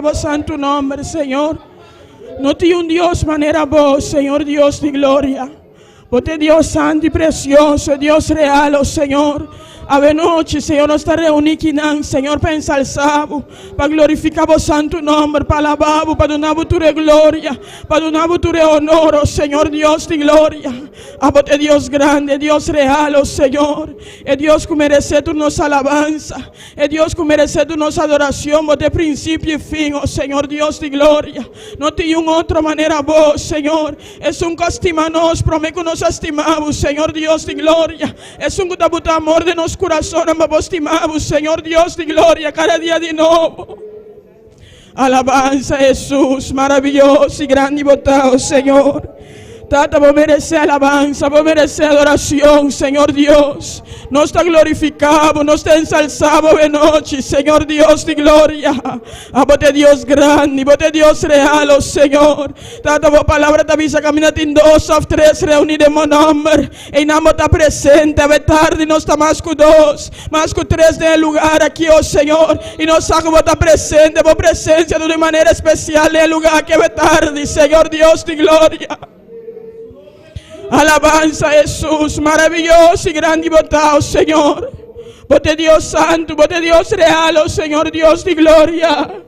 Bo santu nomber, Señor. No tin un Dios manera bo, Señor Dios di gloria. Bo ta e Dios santu i presioso, e Dios real, o Señor. Awe nochi, Señor, nos ta reuní kinan, Señor, pa ensalsá bo, pa glorifiká bo santu nomber, pa alabá bo, pa duna bo tur e gloria, pa duna bo tur e honor, o Señor Dios di gloria. Abo ta e Dios grandi, e Dios real, o Señor, e Dios ku meresé tur nos alabansa. E Dios ku meresé tur nos adorashon, bo ta e prinsipio i fin, o Señor Dios di gloria. No tin un otro manera bo, Señor. Esun ku a stima nos promé ku nos a stima bo, Señor Dios di gloria. Esun ku ta buta amor den nos kurasonnan pa bo stima bo, Señor Dios di gloria, kada dia di nobo. Alabansa Hesus, maraviyoso i grandi bo ta, o Señor. Tata, bo meresé alabansa, bo meresé adoracion, Señor Dios. Nos ta glorificá bo, nos ta ensalsá bo e nochi, Señor Dios di gloria. Abo ta e Dios grandi, bo ta e Dios real, o Señor. Tata, bo palabra ta bisa caminda tin dos of tres reuní den bo nomber. Einan bo ta presente. Awe tardi nos ta mas ku dos, mas ku tres den e lugar aki, o Señor, i nos sa ku bo ta presente, bo presensia ta di un manera espesial den e lugar aki awe tardi, Señor Dios di gloria. Alabansa Hesus, maraviyoso i grandi bo ta, o Señor. Bo ta e Dios santu, bo ta e Dios real, o Señor Dios di gloria.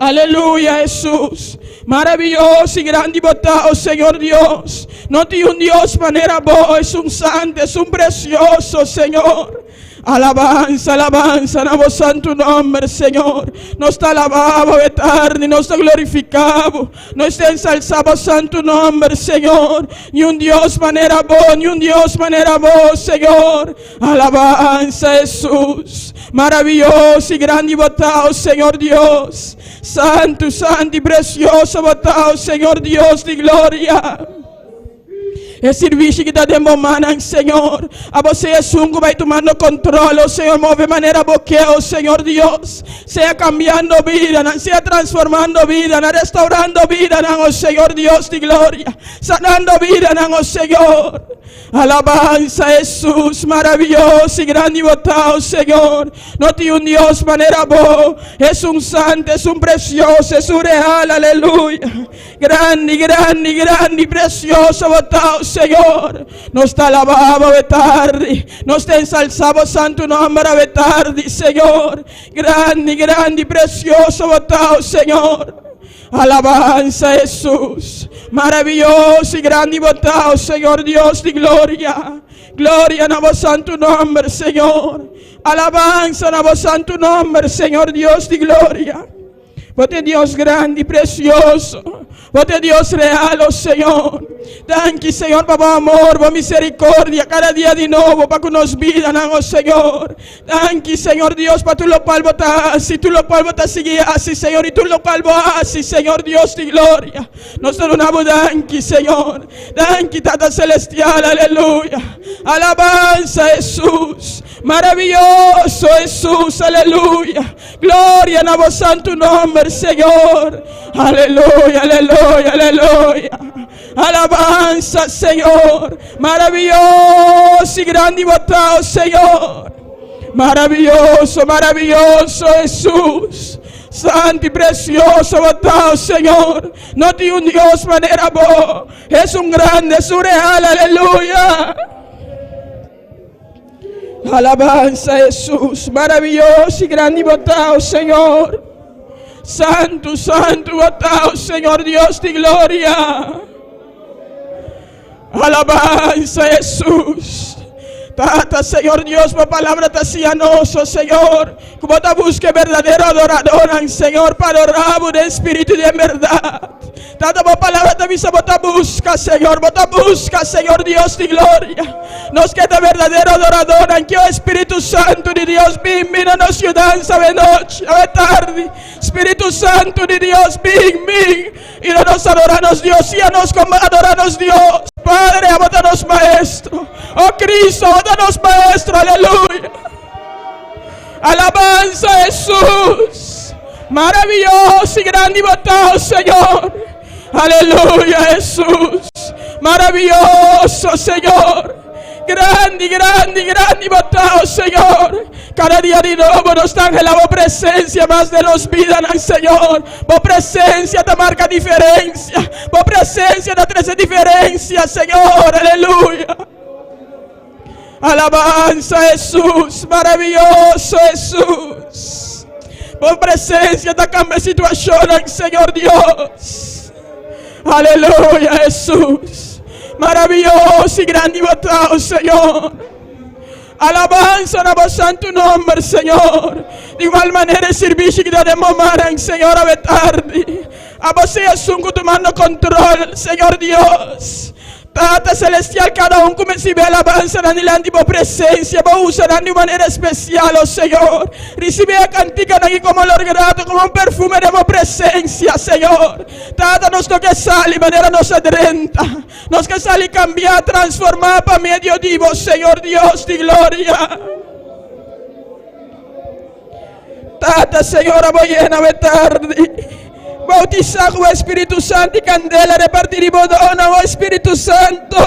Aleluya Hesus. Maraviyoso y grandi bo ta, o Señor Dios. No tin un Dios manera bo, esun santo, esun precioso, Señor. Alabanza, alabanza na bo santo nomber, Señor. Nos ta alabá bo e tardi, nos ta glorificá bo, nos ta ensalzá bo santo nomber, Señor. Ni un Dios manera bo, ni un Dios manera bo, Señor. Alabansa Hesus, maraviyoso i grandi bo ta, o Señor Dios. Santu, santu i precioso bo ta, o Señor Dios di gloria. E sirbishi ki ta den bo mannan, Señor, abo sea esun ku bai tumando control, o Señor, move manera bo ke, o Señor Dios. Sea cambiando bidanan, sea transformando bidanan, restaurando bidanan, o Señor Dios di gloria. Sanando bidanan, o Señor. Alabansa Hesus, maraviyoso i grandi bo ta, o Señor. No tin un Dios manera bo. Esun santo, esun precioso, esun real, aleluya. Grandi, grandi, grandi, precioso bo ta, o Señor. Nos ta alabá bo awe tardi. Nos ta ensalsá bo santu nomber awe tardi, Señor. Grandi, grandi, precioso bo ta, o Señor. Alabansa Hesus. Maraviyoso y grandi bo ta, oh Señor Dios di gloria. Gloria na bo santu nomber, Señor. Alabansa na bo santu nomber, Señor Dios di gloria. Bo ta e Dios grandi, precioso. Bo ta e Dios real, oh Señor. Danki, Señor, pa bo amor, bo misericordia cada dia di nobo pa cu nos bidanan, oh Señor. Danki Señor Dios pa tur locual bo ta haci, tur locual bo ta sigui haci Señor y tur locual bo a haci Señor Dios di gloria. Nos ta duna bo danki Señor. Danki Tata Celestial, aleluya. Alabanza Jesús. Maravilloso Jesús, aleluya. Gloria na bo santo nomber Señor. Aleluya, aleluya, aleluya. Alabanza Señor. Maravilloso y grandi bo ta, oh Señor. Maravilloso, maravilloso Jesús. Santo y precioso bo ta, oh Señor. No tin un Dios manera bo. Es un grande, es un real, aleluya. Alabanza Jesús. Maravilloso y grandi bo ta, oh Señor. Santo, santo bo ta, oh Señor Dios di gloria. Alabanza Jesús. Tata, Señor Dios, bo palabra ta siña nos, oh Señor, ku bo ta buska e berdadero adoradónan, Señor, pa adorá bo den spiritu i den bèrdat. Tata, bo palabra ta bisa bo ta buska, Señor, bo ta buska, Señor Dios di gloria. Nos ke ta berdadero adoradónan, ke o Espíritu Santu di Dios bin, bin na nos yudansa awe nochi, awe tardi. Spiritu Santu di Dios, bin, bin. I lo nos adorá nos Dios, siña nos kon adorá nos Dios. Padre, abo ta nos Maestro. O Cristo, abo ta nos Maestro, aleluya. Alabanza Jesús. Maravilloso y grandi bo ta, oh Señor. Aleluya, Jesús. Maravilloso, Señor. Grandi, grandi, grandi bo ta, oh Señor. Kada dia di nobo nos ta anhelá bo presensia mas den nos bidanan, Señor. Bo presensia ta marka diferensia. Bo presensia ta trese diferensia, Señor. Aleluya. Alabansa Hesus, maraviyoso Hesus. Bo presensia ta kambia situashonnan, Señor Dios. Aleluya Hesus. Maraviyoso i grandi bo ta, oh Señor. Alabansa na bo santu nomber, Señor. Di igual manera e sirbishi ki ta den bo mannan, Señor, awe tardi. Abo sea esun ku tumando kontrol, Señor Dios. Tata Celestial, kada un ku risibi alabansanan dilanti bo presensia, bo usa nan di un manera espesial, o Señor. Risibi e kantikanan i komo olor grato, komo un perfume den bo presensia, Señor. Tata, nos no ke sali manera nos a drenta. Nos ke sali kambiá, transformá pa medio di bo, Señor Dios di gloria. Tata, Señor, abo yena awe tardi. Bautisá ku bo Spiritu Santu i kandela repartí di bo donnan, o Spiritu Santu.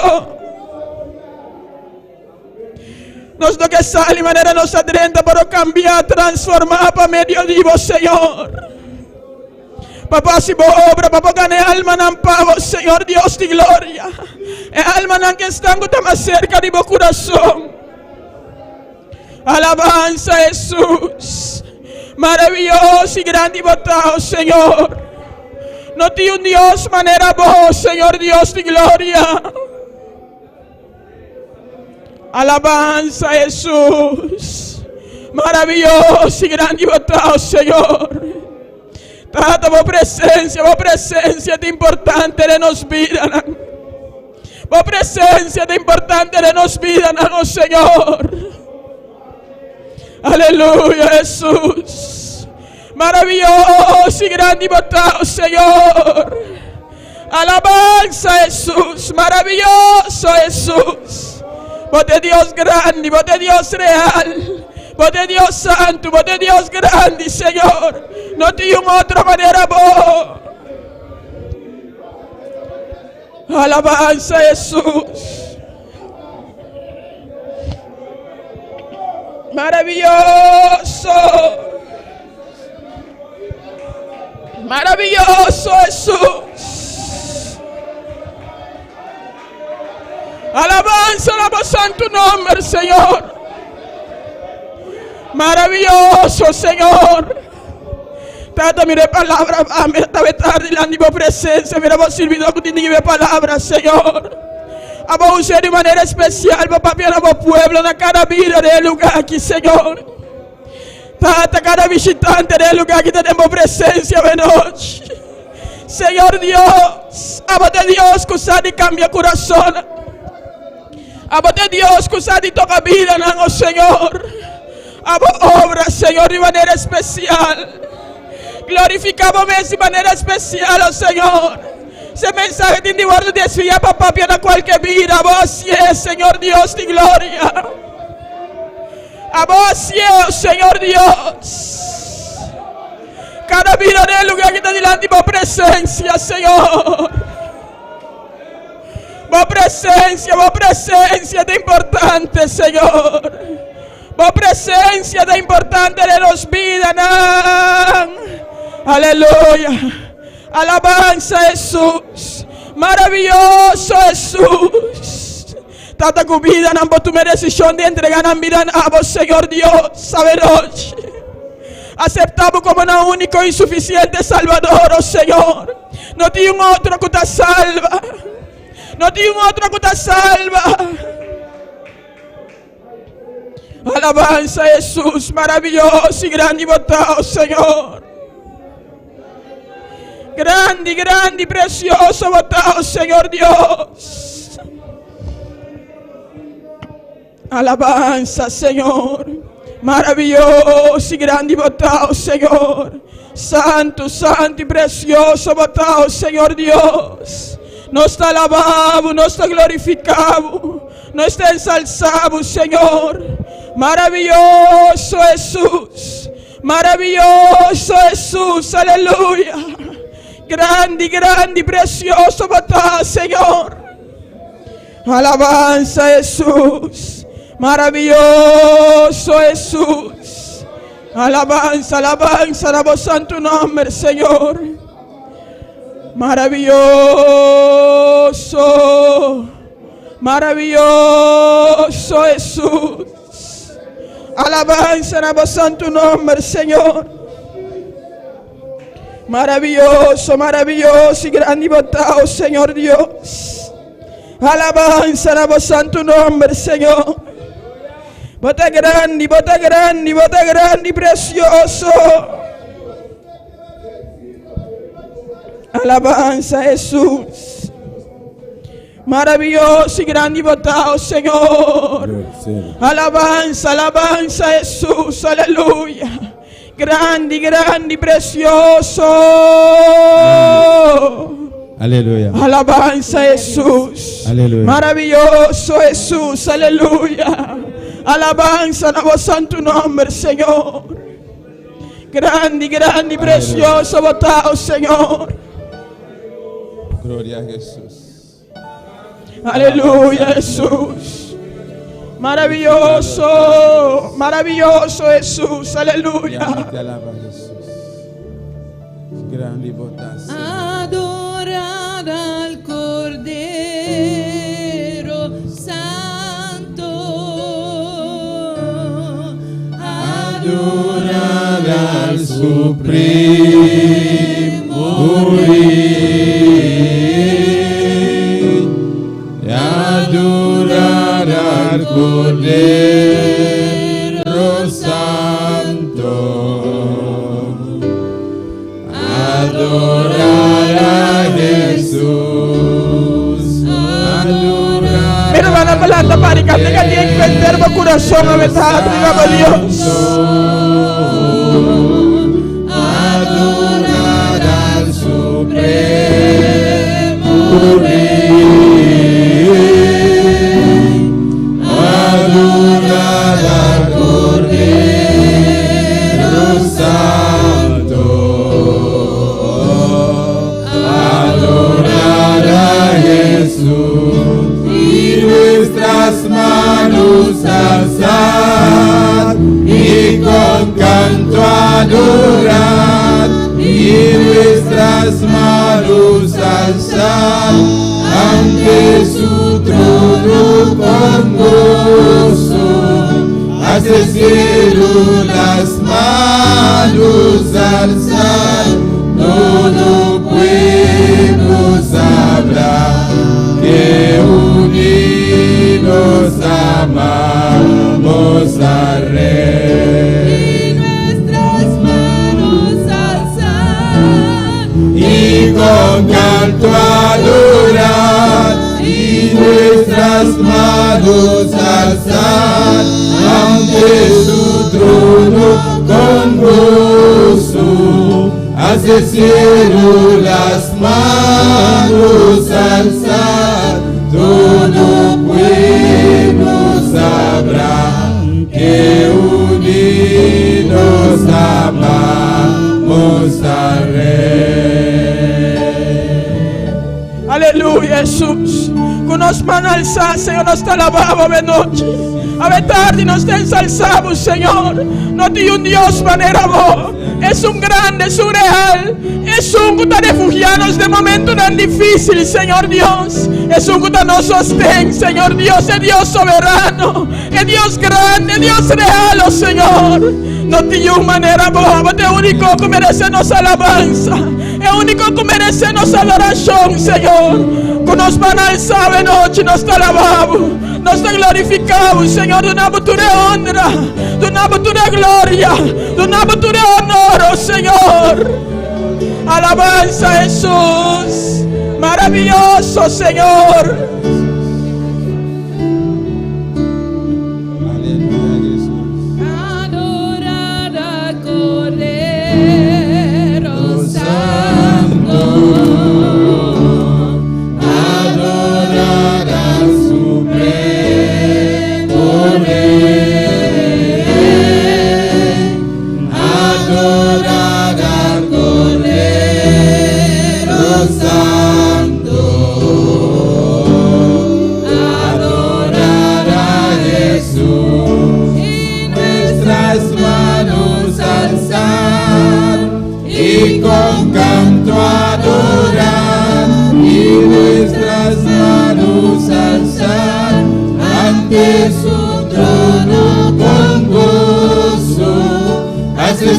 Nos no ke sali manera nos a drenta, pero kambiá, transformá pa medio di bo, Señor. Pa bo hasi bo obra, pa bo gana e almanan pa bo, Señor Dios di gloria. E almanan ke esnan ku ta mas serka di bo kurason. Alabansa Hesus. Maraviyoso y grandi bo ta, oh Señor. No tin un Dios manera bo, Señor Dios di gloria. Alabansa Hesus. Maraviyoso y grandi bo ta, oh Señor. Tata, bo presencia, bo presencia ta importante den nos vidanan. Bo presencia ta importante den nos vidanan, oh Señor. Aleluya, Jesús. Maravilloso y grande bo ta, oh Señor. Alabanza, Jesús. Maravilloso, Jesús. Bo ta Dios grandi, bo ta Dios real. Bo ta Dios santo, bo ta Dios grandi, Señor. No tin un otro manera bo. Alabanza Jesús. Maravilloso. Maravilloso Jesús. Alabanza na bo santo nomber, Señor. Maravilloso, Señor. Tata, mira e palabra, ami ta tardi dilanti bo presencia. Mira bo servidor ku tin di e palabra, Señor. Abo usa di manera espesial pa papia na bo pueblo, na kada bida den e lugar aki, Señor. Tata, kada bishitante den e lugar aki ta den bo presencia awe nochi. Señor Dios, abo ta Dios ku sa di kambia kurason. Abo ta Dios ku sa di toka bidanan, o Señor. Abo obra, Señor, di manera espesial. Glorifiká bo mes di manera espesial, o Señor. Si e mensahe tin di wòrdu desviá pa papia na kualke bida, abo hasié, Señor Dios di gloria. Abo hasié, o Señor Dios. Kada bida den e lugar ki ta dilanti bo presensia, Señor. Bo presensia, bo presensia ta importante, Señor. Bo presensia ta importante den nos bidanan. Aleluya. Alabansa Hesus. Maraviyoso Hesus. Tata ku bidanan bo tuma e desishon di entrega nan bida na abo, Señor Dios. Sabe nochi. Asepta bo komo nan úniko i sufisiente Salbador, oh Señor. No tin un otro ku ta salba. No tin un otro ku ta salba. Alabansa Hesus, maraviyoso i grandi bo ta, oh Señor. Grandi, grandi, precioso bo ta, oh Señor Dios. Alabansa Señor. Maraviyoso i grandi bo ta, oh Señor. Santu, santu i precioso bo ta, oh Señor Dios. Nos ta alabá bo, nos ta glorifiká bo. Nos ta ensalsá bo, Señor. Maraviyoso Hesus. Maraviyoso Hesus. Aleluya. Grandi, grandi, precioso bo ta, Señor. Alabansa Hesus. Maravioso Hesus. Alabansa, alabansa na bo santu nòmber, Señor. Maravioso. Maravioso Hesus. Alabansa na bo santu nòmber, Señor. Maravioso, maravioso i grandi bo ta, o Señor Dios. Alabansa na bo santu nòmber, Señor. Bo ta grandi, bo ta grandi, bo ta grandi, presioso. Alabansa, Hesus. Maravioso i grandi bo ta, o Señor. Alabansa, alabansa, Hesus. Aleluya. Grandi, grandi, presioso. Aleluya. Alabansa Hesus. Aleluya. Maravioso Hesus. Aleluya. Alabansa na bo santu nòmber, Señor. Grandi, grandi, presioso bo ta, o Señor. Gloria a Hesus. Aleluya, Hesus. Maravioso, maravioso Hesus. Aleluya. Te alaba Hesus. Grandi bo ta, Señor. Adorar al Cordero Santo. Adorar al Supremo Rey. Adorar al Cordero Santo. Adorar a Jesús. Adorar Mi hermana palanta pari kante ka di encuentro bo corazón a metar riba bo Dios. Adorar al Supremo Rey. Adorar al Cordero Santo. Adorar a Jesús y nuestras manos alzar y con canto adorar y nuestras manos alzar ante su trono con gozo hacia el cielo las manos alzar todo pueblo sabrá que unidos amamos al Rey. Y nuestras manos alzar Y con canto adorar y nuestras manos alzar ante su trono con gozo hacia el cielo las manos alzar todo pueblo sabrá que unidos amamos al Rey. Aleluya, Hesus. Ku nos man alsá, Señor, nos ta alabá bo anochi. Awe tardi nos ta ensalsá bo, Señor. No tin un Dios manera bo. Esun grandi, esun real. Esun ku ta refugiá nos den momentonan difísil, Señor Dios. Esun ku ta nos sosten, Señor Dios. E Dios soberano, e Dios grandi, e Dios real, oh Señor. No tin un manera bo. Bo ta e úniko ku meresé nos alabansa. E úniko ku meresé nos adorashon, Señor. Ku nos man alsá anochi, nos ta alabá bo. Nos ta glorifiká bo, Señor. Duna bo tur e honra. Duna bo tur e gloria. Duna bo tur e honor, oh Señor. Alabansa, Hesus. Maravioso, Señor. Aleluya, Hesus. Adorar al Cordero Santo. Adorar al Supremo Rey. Adorar al Cordero Santo.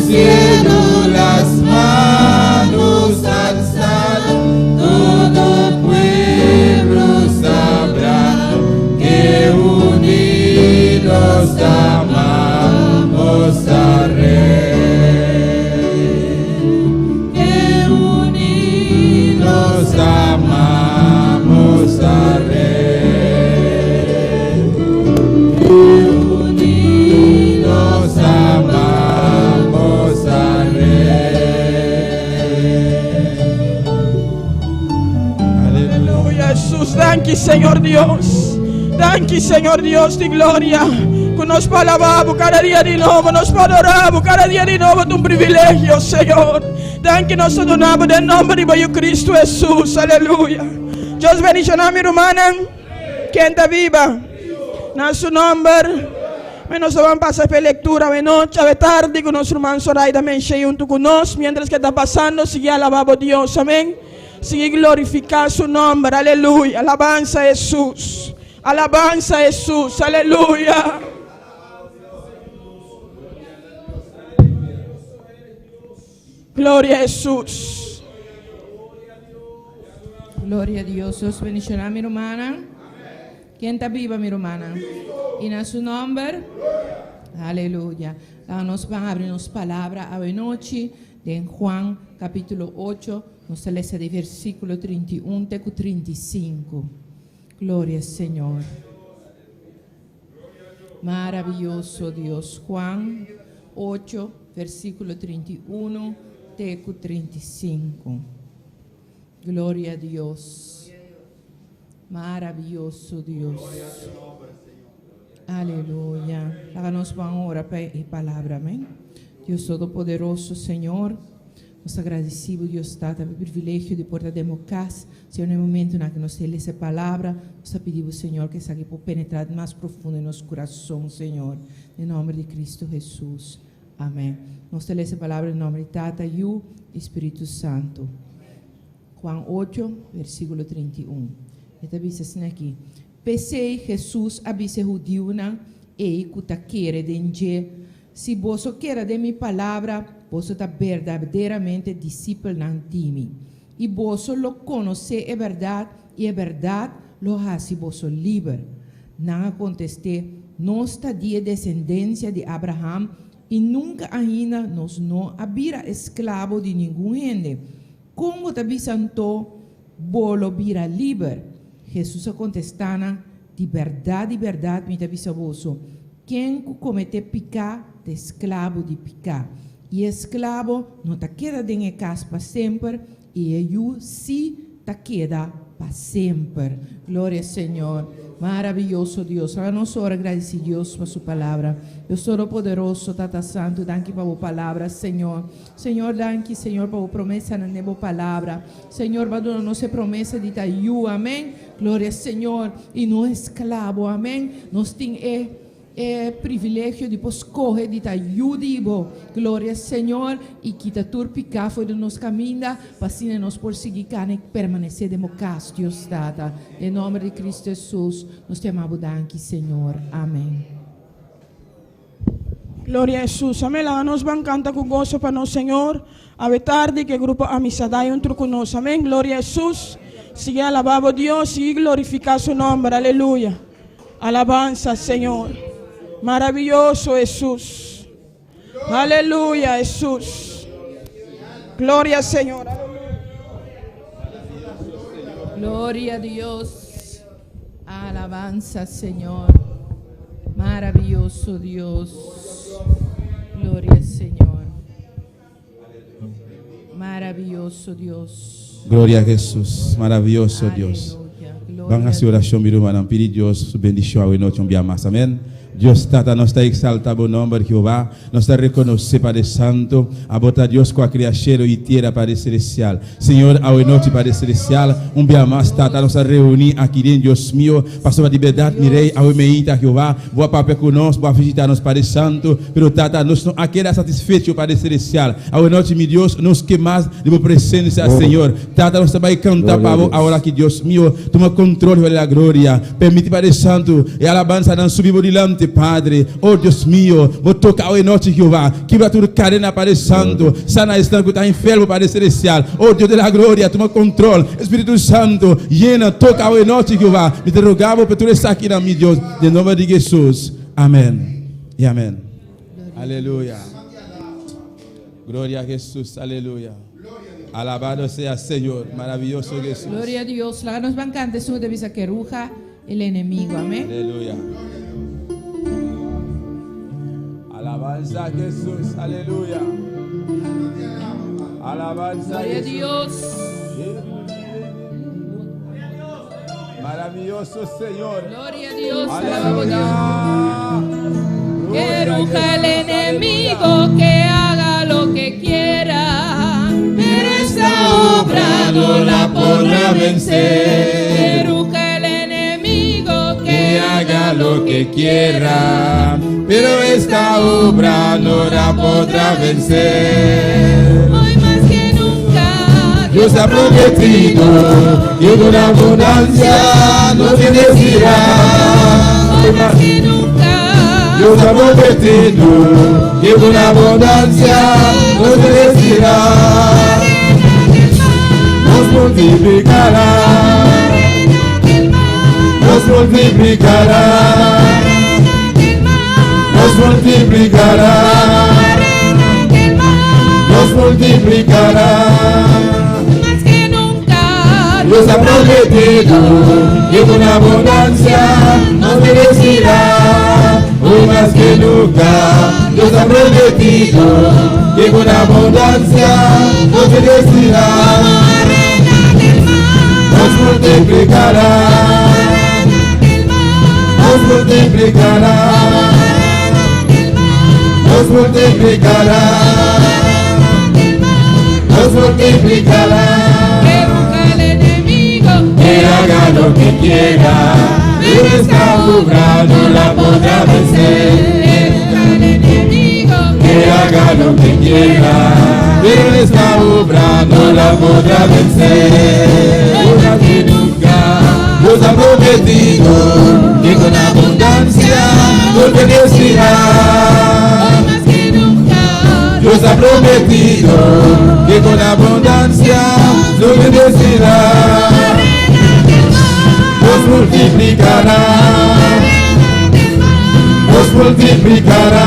cielo las manos alzadas, todo pueblo sabrá que unidos amamos al Rey. Que unidos Nos amamos al Rey. unidos Nos amamos al Rey. Aleluya. Aleluya, Jesús. Danki, Señor Dios. Danki, Señor Dios di gloria. Ku nos por alabá kada dia di nobo, nos por adorá kada dia di nobo, un privilegio, Señor. Danki nos ta duna den nòmber di Kristu Jesús. Aleluya. Dios bendishoná mi rumannan. Ken ta biba? Na su nòmber. Nos ta bai pasa pa lektura anochi, tardi, ku nos ruman Zoraida Menche huntu ku nos, mientras ku ta pasando, sigui alabá Dios, amèn. Sigui glorifiká su nòmber, aleluya. Alabansa Jesús. Alabansa Jesús, aleluya. Gloria a Jesús. Gloria na Dios. Dios bendishoná mi rumannan. Ken ta biba, mi rumannan? I na su nòmber. Aleluya. Nos ta bai habri nos palabra anochi den Juan kapítulo 8, nos ta lesa di versíkulo 31 te 35. Gloria na Señor. Maravioso Dios. Juan 8, versíkulo 31 te 35. Gloria na Dios. Maravioso Dios. Aleluya. Nos ta bai ora pa e palabra, amèn. Dios Todopoderoso, Señor, nos ta gradesido, Dios Tata, pa e privilegio di por ta den kas. Señor, na e momento na ku nos lesa e palabra, nos ta pidi, Señor, ku esaki por penetrá mas profundo den nos kurason, Señor. Den nòmber di Kristu Jesús. Amèn. Nos ta lesa e palabra den nòmber di Tata, Yu i Spiritu Santu. Juan 8, versíkulo 31. E ta bisa asina aki. P'esei Jesus a bisa e hudiunan ei ku ta kere den dje, Si boso keda den mi palabra, boso ta berdaderamente disipelnan di mi. I boso lo konosé e bèrdat, i e bèrdat lo hasi boso liber. Nan a kontest'é, Nos ta di e desendensia di Abraham, i nunka ainda nos no a bira esklabo di ningun hende. Kon bo ta bisa anto, Bo lo bira liber? Jesus a kontestá nan, Di bèrdat, di bèrdat mi ta bisa boso, ken ku kometé piká ta esklabo di piká. I esklabo no ta keda den e kas pa semper, i e yu sí ta keda pa semper. Gloria na Señor. Maravioso Dios. Awor nos ta gradisí Dios pa su palabra. Dios Todopoderoso, Tata Santu, danki pa bo palabra, Señor. Señor, danki, Señor, pa bo promesanan den bo palabra. Señor, bo a duna nos promesa di ta yu, amèn. Gloria na Señor. I no esklabo, amèn. Nos tin e e privilegio di por skohe di ta yu di bo. Gloria na Señor. I kita tur piká for di nos kaminda, pa asina nos por sigui kana i permanesé den bo kas, Dios Tata. Den nòmber di Kristu Jesús, nos ta yama danki, Señor. Amèn. Gloria na Jesús. Amèn. Laga nos ban kanta ku goso pa nos Señor. Awe tardi ku grupo Amisadai huntu ku nos. Amèn. Gloria na Jesús. Sigui alabá Dios, sigui glorifiká su nòmber. Aleluya. Alabansa, Señor. Maravioso Jesús. Aleluya, Jesús. Gloria na Señor. Gloria na Dios. Alabansa, Señor. Maravioso Dios. Gloria na Señor. Maravioso Dios. Gloria na Jesús. Maravioso Dios. Aleluya. Ban Gloria hasi orashon, mi rumannan. Pidi Dios su bendishon anochi un dia mas. Amèn. Dios Tata, nos ta eksaltá bo nòmber, Jehová. Nos ta rekonosé, Padre Santu, abo ta Dios ku a krea shelu i tera, Padre Selestial. Señor, anochi, Padre Selestial, un dia mas, Tata, nos a reuní aki den, Dios mio, pasobra di bèrdat, mi Rei, awe mainta, Jehová, bo a papia ku nos, bo a visitá nos, Padre Santu, pero Tata, nos no a keda satisfecho, Padre Selestial. Anochi, mi Dios, nos ke mas di bo presensia, Señor. Tata, nos ta bai kanta pa bo awor aki, Dios mio, tuma kontrol di la gloria. Permití, Padre Santu, e alabansanan subi bo dilanti. Levante, Padre. Oh Dios mio, Bo toca awe nochi, Jehová. Kibra tur cadena, Padre Santo. Sana esnan cu ta enfermo, Padre Celestial. Oh Dios de la gloria, tuma control. Spiritu Santo, yena, toca awe nochi, Jehová. Mi ta roga Bo pa tur esakinan, mi Dios, den nomber di Jesus. Amen y amen. Aleluya. Gloria a Jesus. Aleluya. Alabado sea Señor. Maravilloso Jesus. Gloria a Dios. Laga nos ban canta esun cu ta bisa que ruja el enemigo. Amén. Aleluya. Alabanza a Jesús. Aleluya. Alabanza a Gloria a Jesús. Dios. Maravilloso Señor. Gloria a Dios. Alabamos a Dios. Aleluya. Que Gloria a ruja el Jesús. enemigo, que haga lo que quiera, pero esta obra no la podrá vencer. Que ruja el enemigo, que haga lo que quiera, pero esta obra no la podrá vencer. Hoy más que nunca, Dios ha prometido que con abundancia nos bendecirá. Hoy más que nunca, Dios ha prometido que con abundancia nos bendecirá. Nos multiplicará, nos multiplicará, nos multiplicará, nos multiplicará. Más que nunca, Dios ha prometido que con abundancia nos bendecirá. Hoy más que nunca, Dios ha prometido que con abundancia nos bendecirá. Nos multiplicará, nos multiplicará, nos multiplicará, nos multiplicará. Que ruja el enemigo, Que haga lo que quiera, pero esta obra no la podrá vencer. Que ruja el enemigo, Que haga lo que quiera, pero esta obra no la podrá vencer. Hoy más que nunca, Dios ha prometido que con abundancia nos bendecirá. Hoy más que nunca, Dios ha prometido que con abundancia nos bendecirá. Nos multiplicará, nos multiplicará,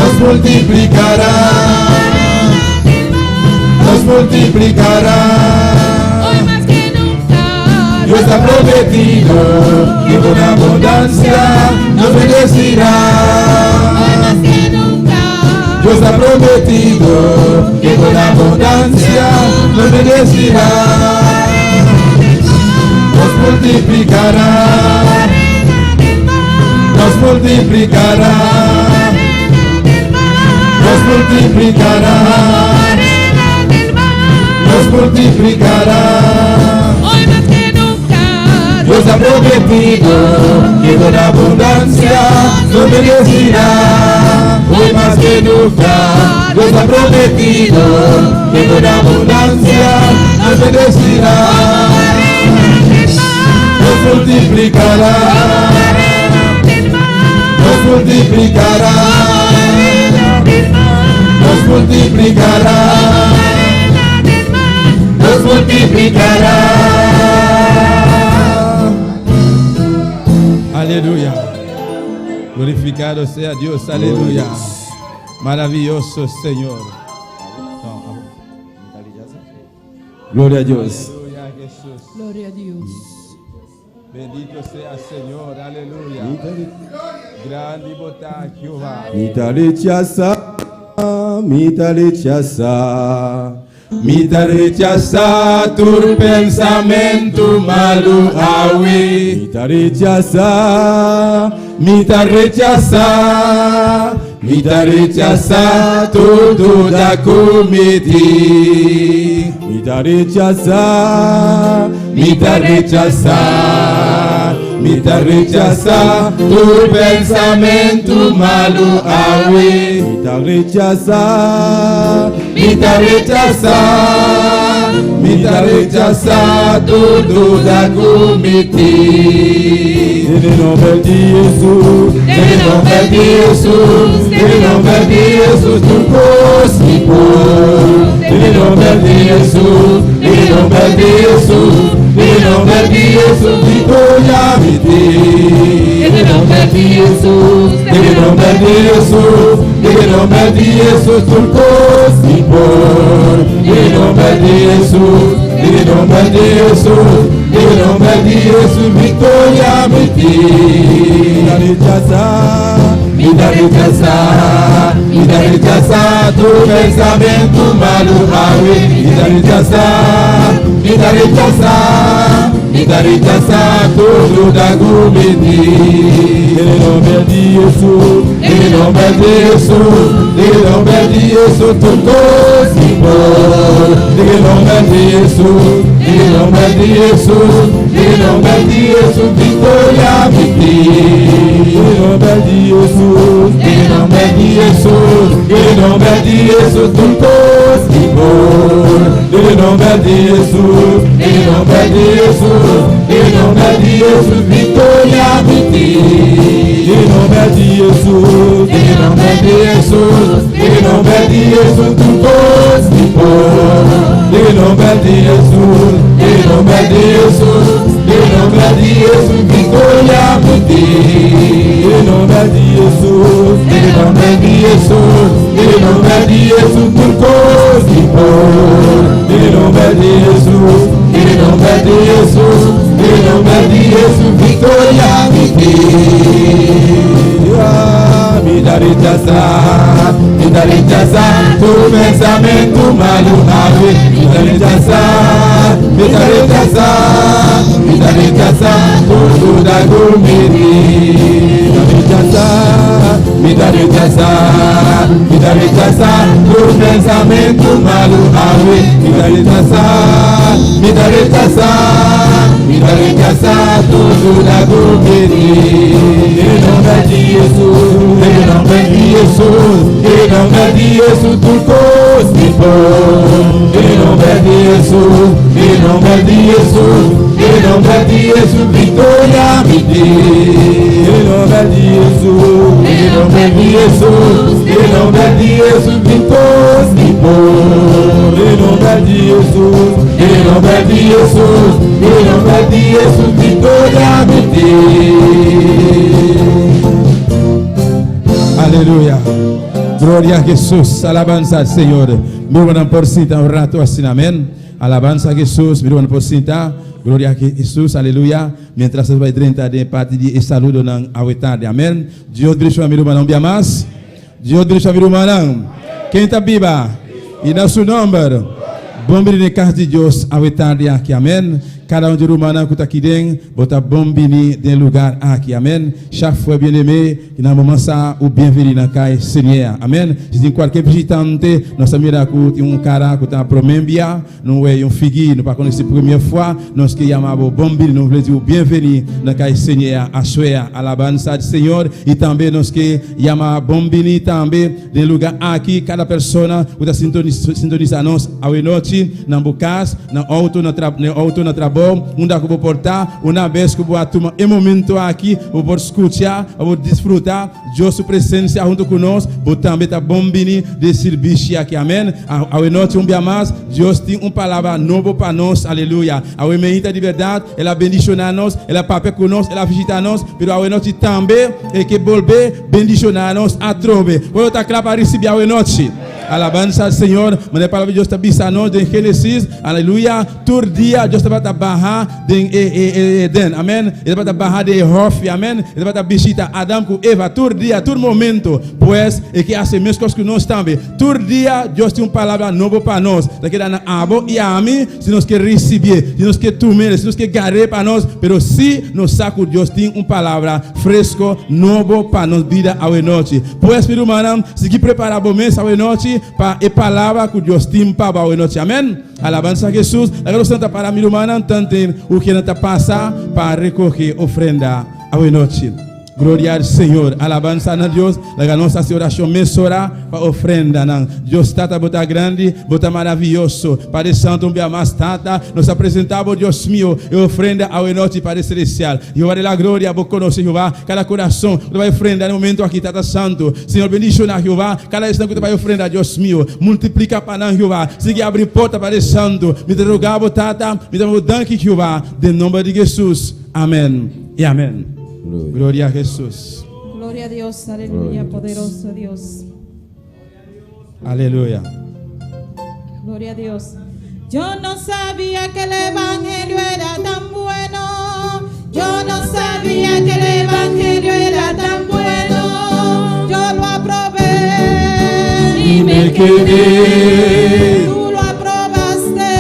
nos multiplicará, nos multiplicará. Hoy más que nunca, Dios ha prometido que con abundancia nos bendecirá. Hoy más que nunca, Dios ha prometido que con abundancia nos bendecirá. Nos multiplicará, nos multiplicará, nos multiplicará, nos multiplicará. Hoy más que nunca, Dios ha prometido que con abundancia nos bendecirá. Hoy más que nunca, Dios ha prometido que con abundancia nos bendecirá. Nos multiplicará, nos multiplicará, nos multiplicará, nos multiplicará. Aleluya. Glorificado sea Dios. Aleluya. Maravilloso Señor. Gloria a Dios. Aleluya, Jesús. Gloria a Dios. Bendito sea Señor. Aleluya. Grandi bo ta Jehová. Mi ta rechasá, mi ta rechasá. Mi ta rechasá tur pensamentu malu awe. Mi ta rechasá, Mi ta rechasá, mi ta rechasá tur duda ku mi tin. Mi ta rechasá, Mi ta rechasá, mi ta rechasá tur pensamentu malu awe. Mi ta rechasá, Mi ta rechasá, Mi ta rechasá tur duda ku mi tin. Den e nòmber di Hesus, Den e nòmber di Hesus, den e nòmber di Hesus tur kos mi por. Den e nòmber di Hesus, den e nòmber di Hesus, den e nòmber di Hesus viktoria mi tin. Den e nòmber di Hesus, Den e nòmber di Hesus, den e nòmber di Hesus tur kos mi por. Den e nòmber di Hesus, den e nòmber di Hesus, den e nòmber di Hesus viktoria mi tin. Mi ta rechasá, Mi ta rechasá, mi ta rechasá tur pensamentu malu awe. Mi ta rechasá, mi ta rechasá, mi ta rechasá tur duda ku mi tin. Den e nòmber di Hesus, Den e nòmber di Hesus, den e nòmber di Hesus tur kos mi por. Den e nòmber di Hesus, den e nòmber di Hesus, den e nòmber di Hesus viktoria mi tin. Den e nòmber di Hesus, Den e nòmber di Hesus, den e nòmber di Hesus tur kos mi por. Den e nòmber di Hesus, den e nòmber di Hesus, den e nòmber di Hesus viktoria mi tin. Den e nòmber di Hesus, Den e nòmber di Hesus, den e nòmber di Hesus tur kos mi por. Den e nòmber di Hesus, den e nòmber di Hesus, den e nòmber di Hesus viktoria mi tin. Den e nòmber di Hesus, Den e nòmber di Hesus, den e nòmber di Hesus tur kos mi por. Den e nòmber di Hesus, den e nòmber di Hesus, den e nòmber di Hesus viktoria mi tin. Mi ta rechasá, mi ta rechasá tur pensamentu malu awe. Mi ta rechasá, mi ta rechasá, mi ta rechasá tur duda ku mi tin. Mi ta rechasá, Mi ta rechasá, mi ta rechasá tur pensamentu malu awe. Mi ta rechasá, mi ta rechasá, mi ta rechasá tur duda ku mi tin. Den e nòmber di Hesus, Den e nòmber di Hesus, den e nòmber di Hesus tur kos mi por. Den e nòmber di Hesus, den e nòmber di Hesus, den e nòmber di Hesus viktoria mi tin. Den e nòmber di Hesus, Den e nòmber di Hesus, den e nòmber di Hesus tur kos mi por. Den e nòmber di Hesus, Den e nòmber di Hesus, den e nòmber di Hesus viktoria mi tin. Aleluya. Gloria a Jesús. Alabanza al Señor. Mi rumannan por sinta un rato asina. Amén. Alabanza a Jesús. Mi rumannan por sinta. Gloria a Jesús. Aleluya. Mientras nos bai drenta den parti di e saludonan awe tardi. Amén. Dios bendiciona mi rumannan un bia mas. Dios bendiciona mi rumannan. Ken ta biba? I na su nomber. Bon bini den kas di Dios awe tardi aki. Amén. Kada un di rumannan ku ta aki den, bo ta bon bini den lugar aki. Amén. Chak frè bienemé ki nan moman sa u bienveni nan kai Señer. Amén. Si tin kualke visitante, nos ta mira ku tin un kara ku ta promé bia, nou wè yon figi nou pa konnen si premye fwa, nos ke yama bo bon bini, nou vle di ou bienveni nan kay Senyè a aswè a. Alabansa di Señor. I tambe nos ke yama bon bini tambe den luga aki kada persona ku ta sintonisa nos awe nochi nan bo kas, nan outo, na den outo, na trabou, unda ku bo por ta. Una bes ku bo a tuma e momento aki, bo por skucha, bo por disfruta Dios su presensia huntu ku nos. Bo tambe ta bon bini den sirbishi aki. Amen. Awe nochi un bia mas, Dios tin un palabra nobo pa nos. Aleluya. Awe meinta di bèrdat, El a bendishoná nos, El a papia ku nos, El a visitá nos, pero awe nochi tambe E ke bolbe bendishoná nos atrobe. Bo lo ta kla pa risibí awe nochi? Alabansa al Señor. Manera e palabra di Dios ta bisa nos den Génesis, aleluya, tur dia Dios tabata baha den e e Eden, amen. E tabata baha den e hòfi, amen. E tabata bishita Adam ku Eva tur dia, tur momento. Pues, e ke hasi meskos ku nos tambe. Tur dia Dios tin un palabra nobo pa nos. Ta keda na abo i ami si nos ke risibié, si nos ke tum'é, si nos ke gar'é pa nos. Pero si nos sa ku Dios tin un palabra fresko, nobo pa nos bida awenochi. Pues, mi rumannan, sigui prepará bo mes awenochi pa e palabra ku Dios tin pa bo awenochi. Amèn! Alabansa a Hesus! Laga nos ta para, mi rumannan, tanten u kier nan ta pasa pa rekohe ofrenda awenochi. Gloria al Señor. Alabansa na Dios. Laga nos hasi orashon mesora pa ofrendanan. Dios Tata, bo ta grandi, bo ta maravioso. Padre Santo, un bia mas, Tata, nos ta presentá bo, Dios mio, e ofrenda awe nochi, Padre Celestial. Jehová de la gloria, bo konosé, Jehová, kada kurason ku ta bai ofrenda na e momento aki, Tata Santo. Señor, bendishoná, Jehová, kada esnan ku ta bai ofrenda, Dios mio. Multipliká pa nan, Jehová. Sigui abri porta, Padre Santo. Mi ta rogá bo, Tata, mi ta bo danki, Jehová, den nomber di Jesus. Amèn i amèn. Gloria a Jesus. Gloria a Dios, aleluya, poderoso Dios. Aleluya. Gloria a Dios. Yo no sabía que el evangelio era tan bueno. Yo no sabía que el evangelio era tan bueno. Yo lo aprobé y me quedé. Tú lo aprobaste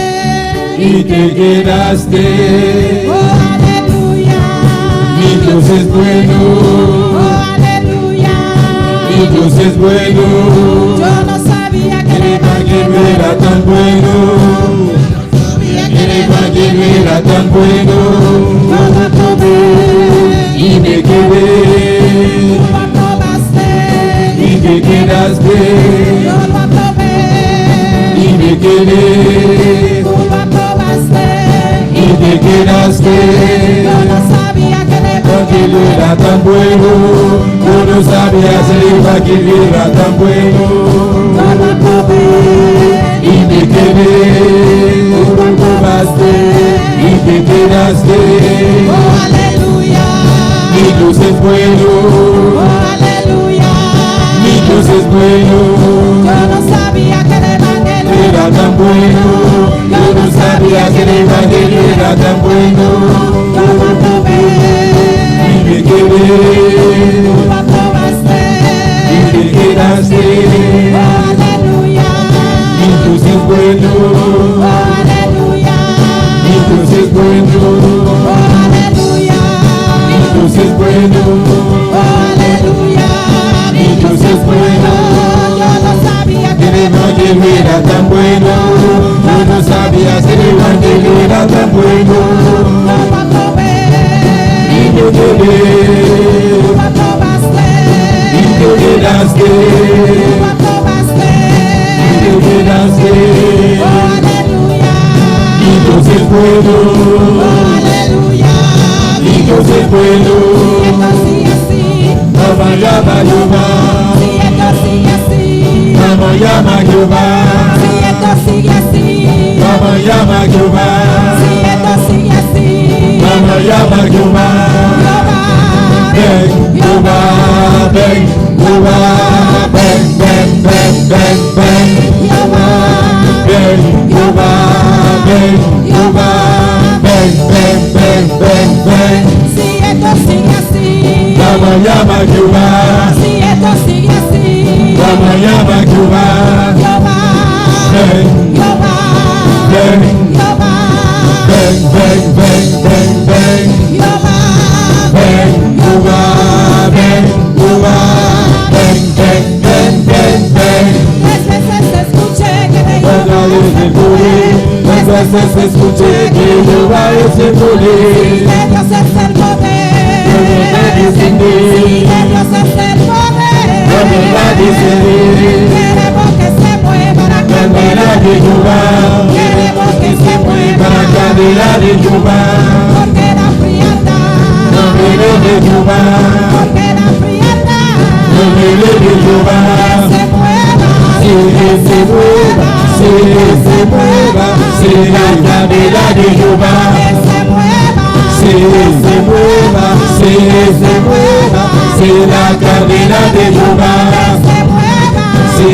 y te quedaste. Oh, aleluya. Mi Dios es bueno. Oh, aleluya. Mi Dios es bueno. Yo no sabía que el evangelio era tan bueno. Sabía que el evangelio era tan bueno. Yo lo aprobé y me quedé. Tú lo aprobaste y te quedaste. Yo lo aprobé y me quedé. Tú lo aprobaste y te quedaste. Yo no sabía que el evangelio era tan bueno. Yo no sabía que el evangelio era tan bueno. Yo lo aprobé y me quedé. Tú lo aprobaste y te quedaste. Oh, aleluya. Mi Dios es bueno. Oh, aleluya. Mi Dios es bueno. Yo no sabía que el evangelio era tan bueno. Yo no sabía que el evangelio era tan bueno. Yo lo aprobé y me quedé. Tú lo aprobaste y te quedaste. Oh, aleluya. Mi Dios es bueno. Oh, aleluya. Mi Dios es bueno. Oh, aleluya. Mi Dios es bueno. Oh, aleluya. Mi Dios es bueno. Yo no sabía que el evangelio era tan bueno. Yo no sabía que el evangelio era tan bueno. Yo lo aprobé y me quedé. Tú lo aprobaste y te quedaste. Tú lo aprobaste y te quedaste. Oh, aleluya. Mi Dios es bueno. Oh, aleluya. Mi Dios es bueno. Si esto sigue así, Mamá llama a Jehová. Si esto sigue así, Mamá llama a Jehová. Si esto sigue así, Mamá llama a Jehová. Si esto sigue así, Mamá llama a Jehová. Jehová, Ven, Jehová, ven, Jehová, ven, ven, ven, ven, ven. Jehová, Ven, Jehová, ven, Jehová, ven, ven, ven, ven, ven. Si esto sigue así, Mamá llama a Jehová. Si esto sigue así, Mamá llama a Jehová. Jehová, Ven, Jehová, ven, Jehová, ven, ven, ven, ven, ven. Jehová, Ven, Jehová, ven, Jehová, ven, ven, ven, ven, ven. Tres veces escuché que de Otra Jehová vez es el el poder, poder. tres veces escuché que Jehová es el Si poder. de Dios es el poder. descender. Si de Dios es el poder. No me va a descender. Queremos que se mueva la Candela de Jehová, Queremos que se mueva la candela de Jehová, Porque la frialdad. nombre de Jehová, Porque la frialdad. nombre de Jehová. Que se mueva. Sí, que se mueva, sí, que se mueva, sí, la candela de Jehová. Que se mueva. Sí, se mueva, sí, se mueva, sí, la candela de Jehová. Que se mueva. Sí,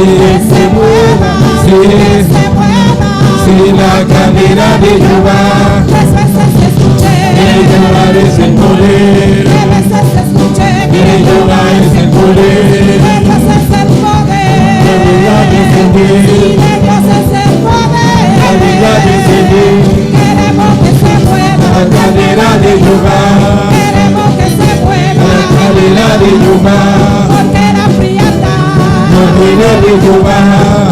se mueva, sí, Que se mueva. sí, la candela de Jehová. Tres veces escuché. De Jehová es el poder, Tres veces escuché. de Jehová es el poder. De Dios es el poder. Candela descender. Sí, de Dios es el poder. Candela descender. Queremos que se mueva. La candela de Jehová, Queremos que se mueva. la candela de Jehová, Porque la frialdad. candela de Jehová,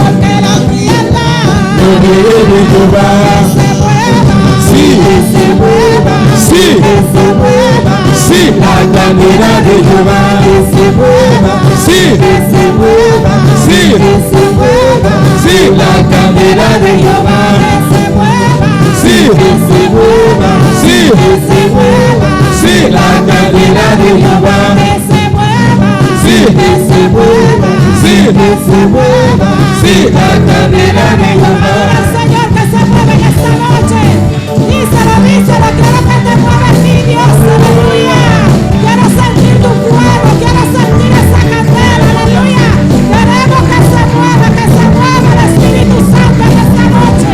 Porque la frialdad. candela de Jehová. Que se mueva. Sí. Que se mueva. Sí. Que se mueva. Sí. Sí. La candela de Jehová. Que se mueva. Sí. Que se mueva. Sí. Que se mueva. Sí. La candela de Jehová. Que se mueva. Sí. Que se mueva. Sí. Que se mueva. Sí. La candela de Jehová. Que se mueva. Sí. Que se mueva. Sí. Que se mueva. Sí. La candela de Jehová. Ahora, Señor, que se mueva en esta noche. Díselo, díselo, quiero que te muevas, mi Dios, aleluya. Quiero sentir tu fuego, quiero sentir esa candela, aleluya. Queremos que se mueva, que se mueva el Espíritu Santo en esta noche.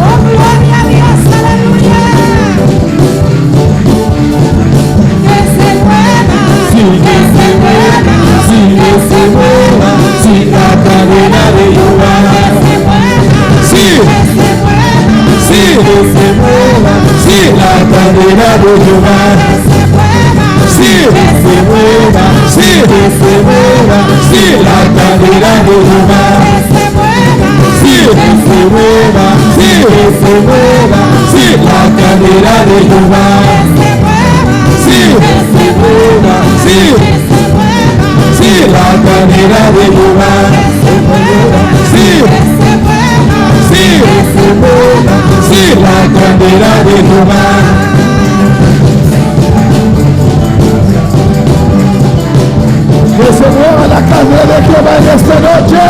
Oh, gloria a Dios, aleluya. Que se mueva, Sí. que se mueva, Sí. que se mueva, Sí. La candela de Jehová. que se mueva, Sí. que se mueva. Sí. Que se mueva. Sí. La candela de Jehová. Que se mueva, Sí. Que se mueva. Sí. Que se mueva. Sí. La candela de Jehová. que se mueva, Sí. Que se mueva. Sí. Que se mueva. Sí. La candela de Jehová. que se mueva, Sí. que se mueva, Sí. que se mueva, Sí. La candela de Jehová. que se mueva, Sí. que se mueva, Sí. Que se mueva. Sí. La candela de Jehová. Que se mueva la candela de Jehová en esta noche.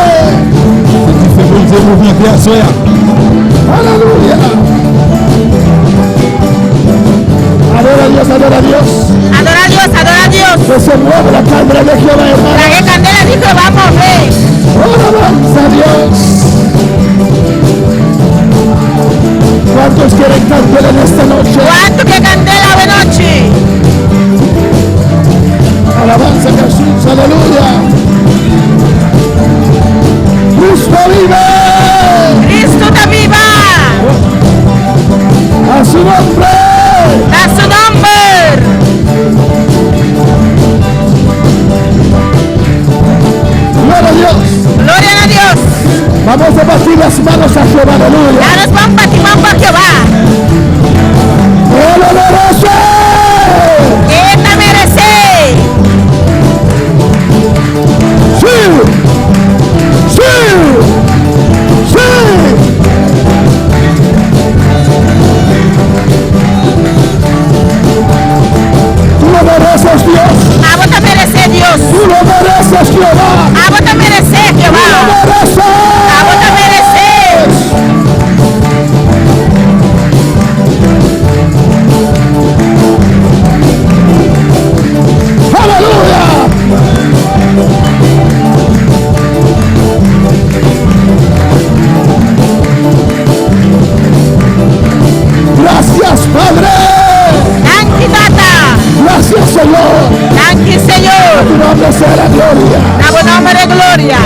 Se bondye mouvmente aswè a. Aleluya. Adora a Dios, adora a Dios. Adora a Dios, adora a Dios. Que se mueva la candela de Jehová, hermano. La que candela dijo, vamos a ver. Alabanza a Dios. ¿Cuántos quieren candela en esta noche? ¿Cuánto que candela de noche? Alabanza a Jesús, aleluya. Cristo vive. Cristo está viva. A su nombre. Da su nombre. Gloria a Dios. Gloria a Dios. Vamos a batir las manos a Jehová, aleluya. Ya nos van para pa Jehová. Él lo merece. Él te merece. Sí. Sí. Sí. Tú lo mereces, Dios. A vos te merece Dios. Tú lo mereces, Jehová. A vos te merece Tú lo Jehová. mereces. A vos te merece. Aleluya. Gracias, Padre. Danki Tata. Gracias, Señor. Danki Tu Señor. nombre sea la gloria. Da bo nombre de gloria.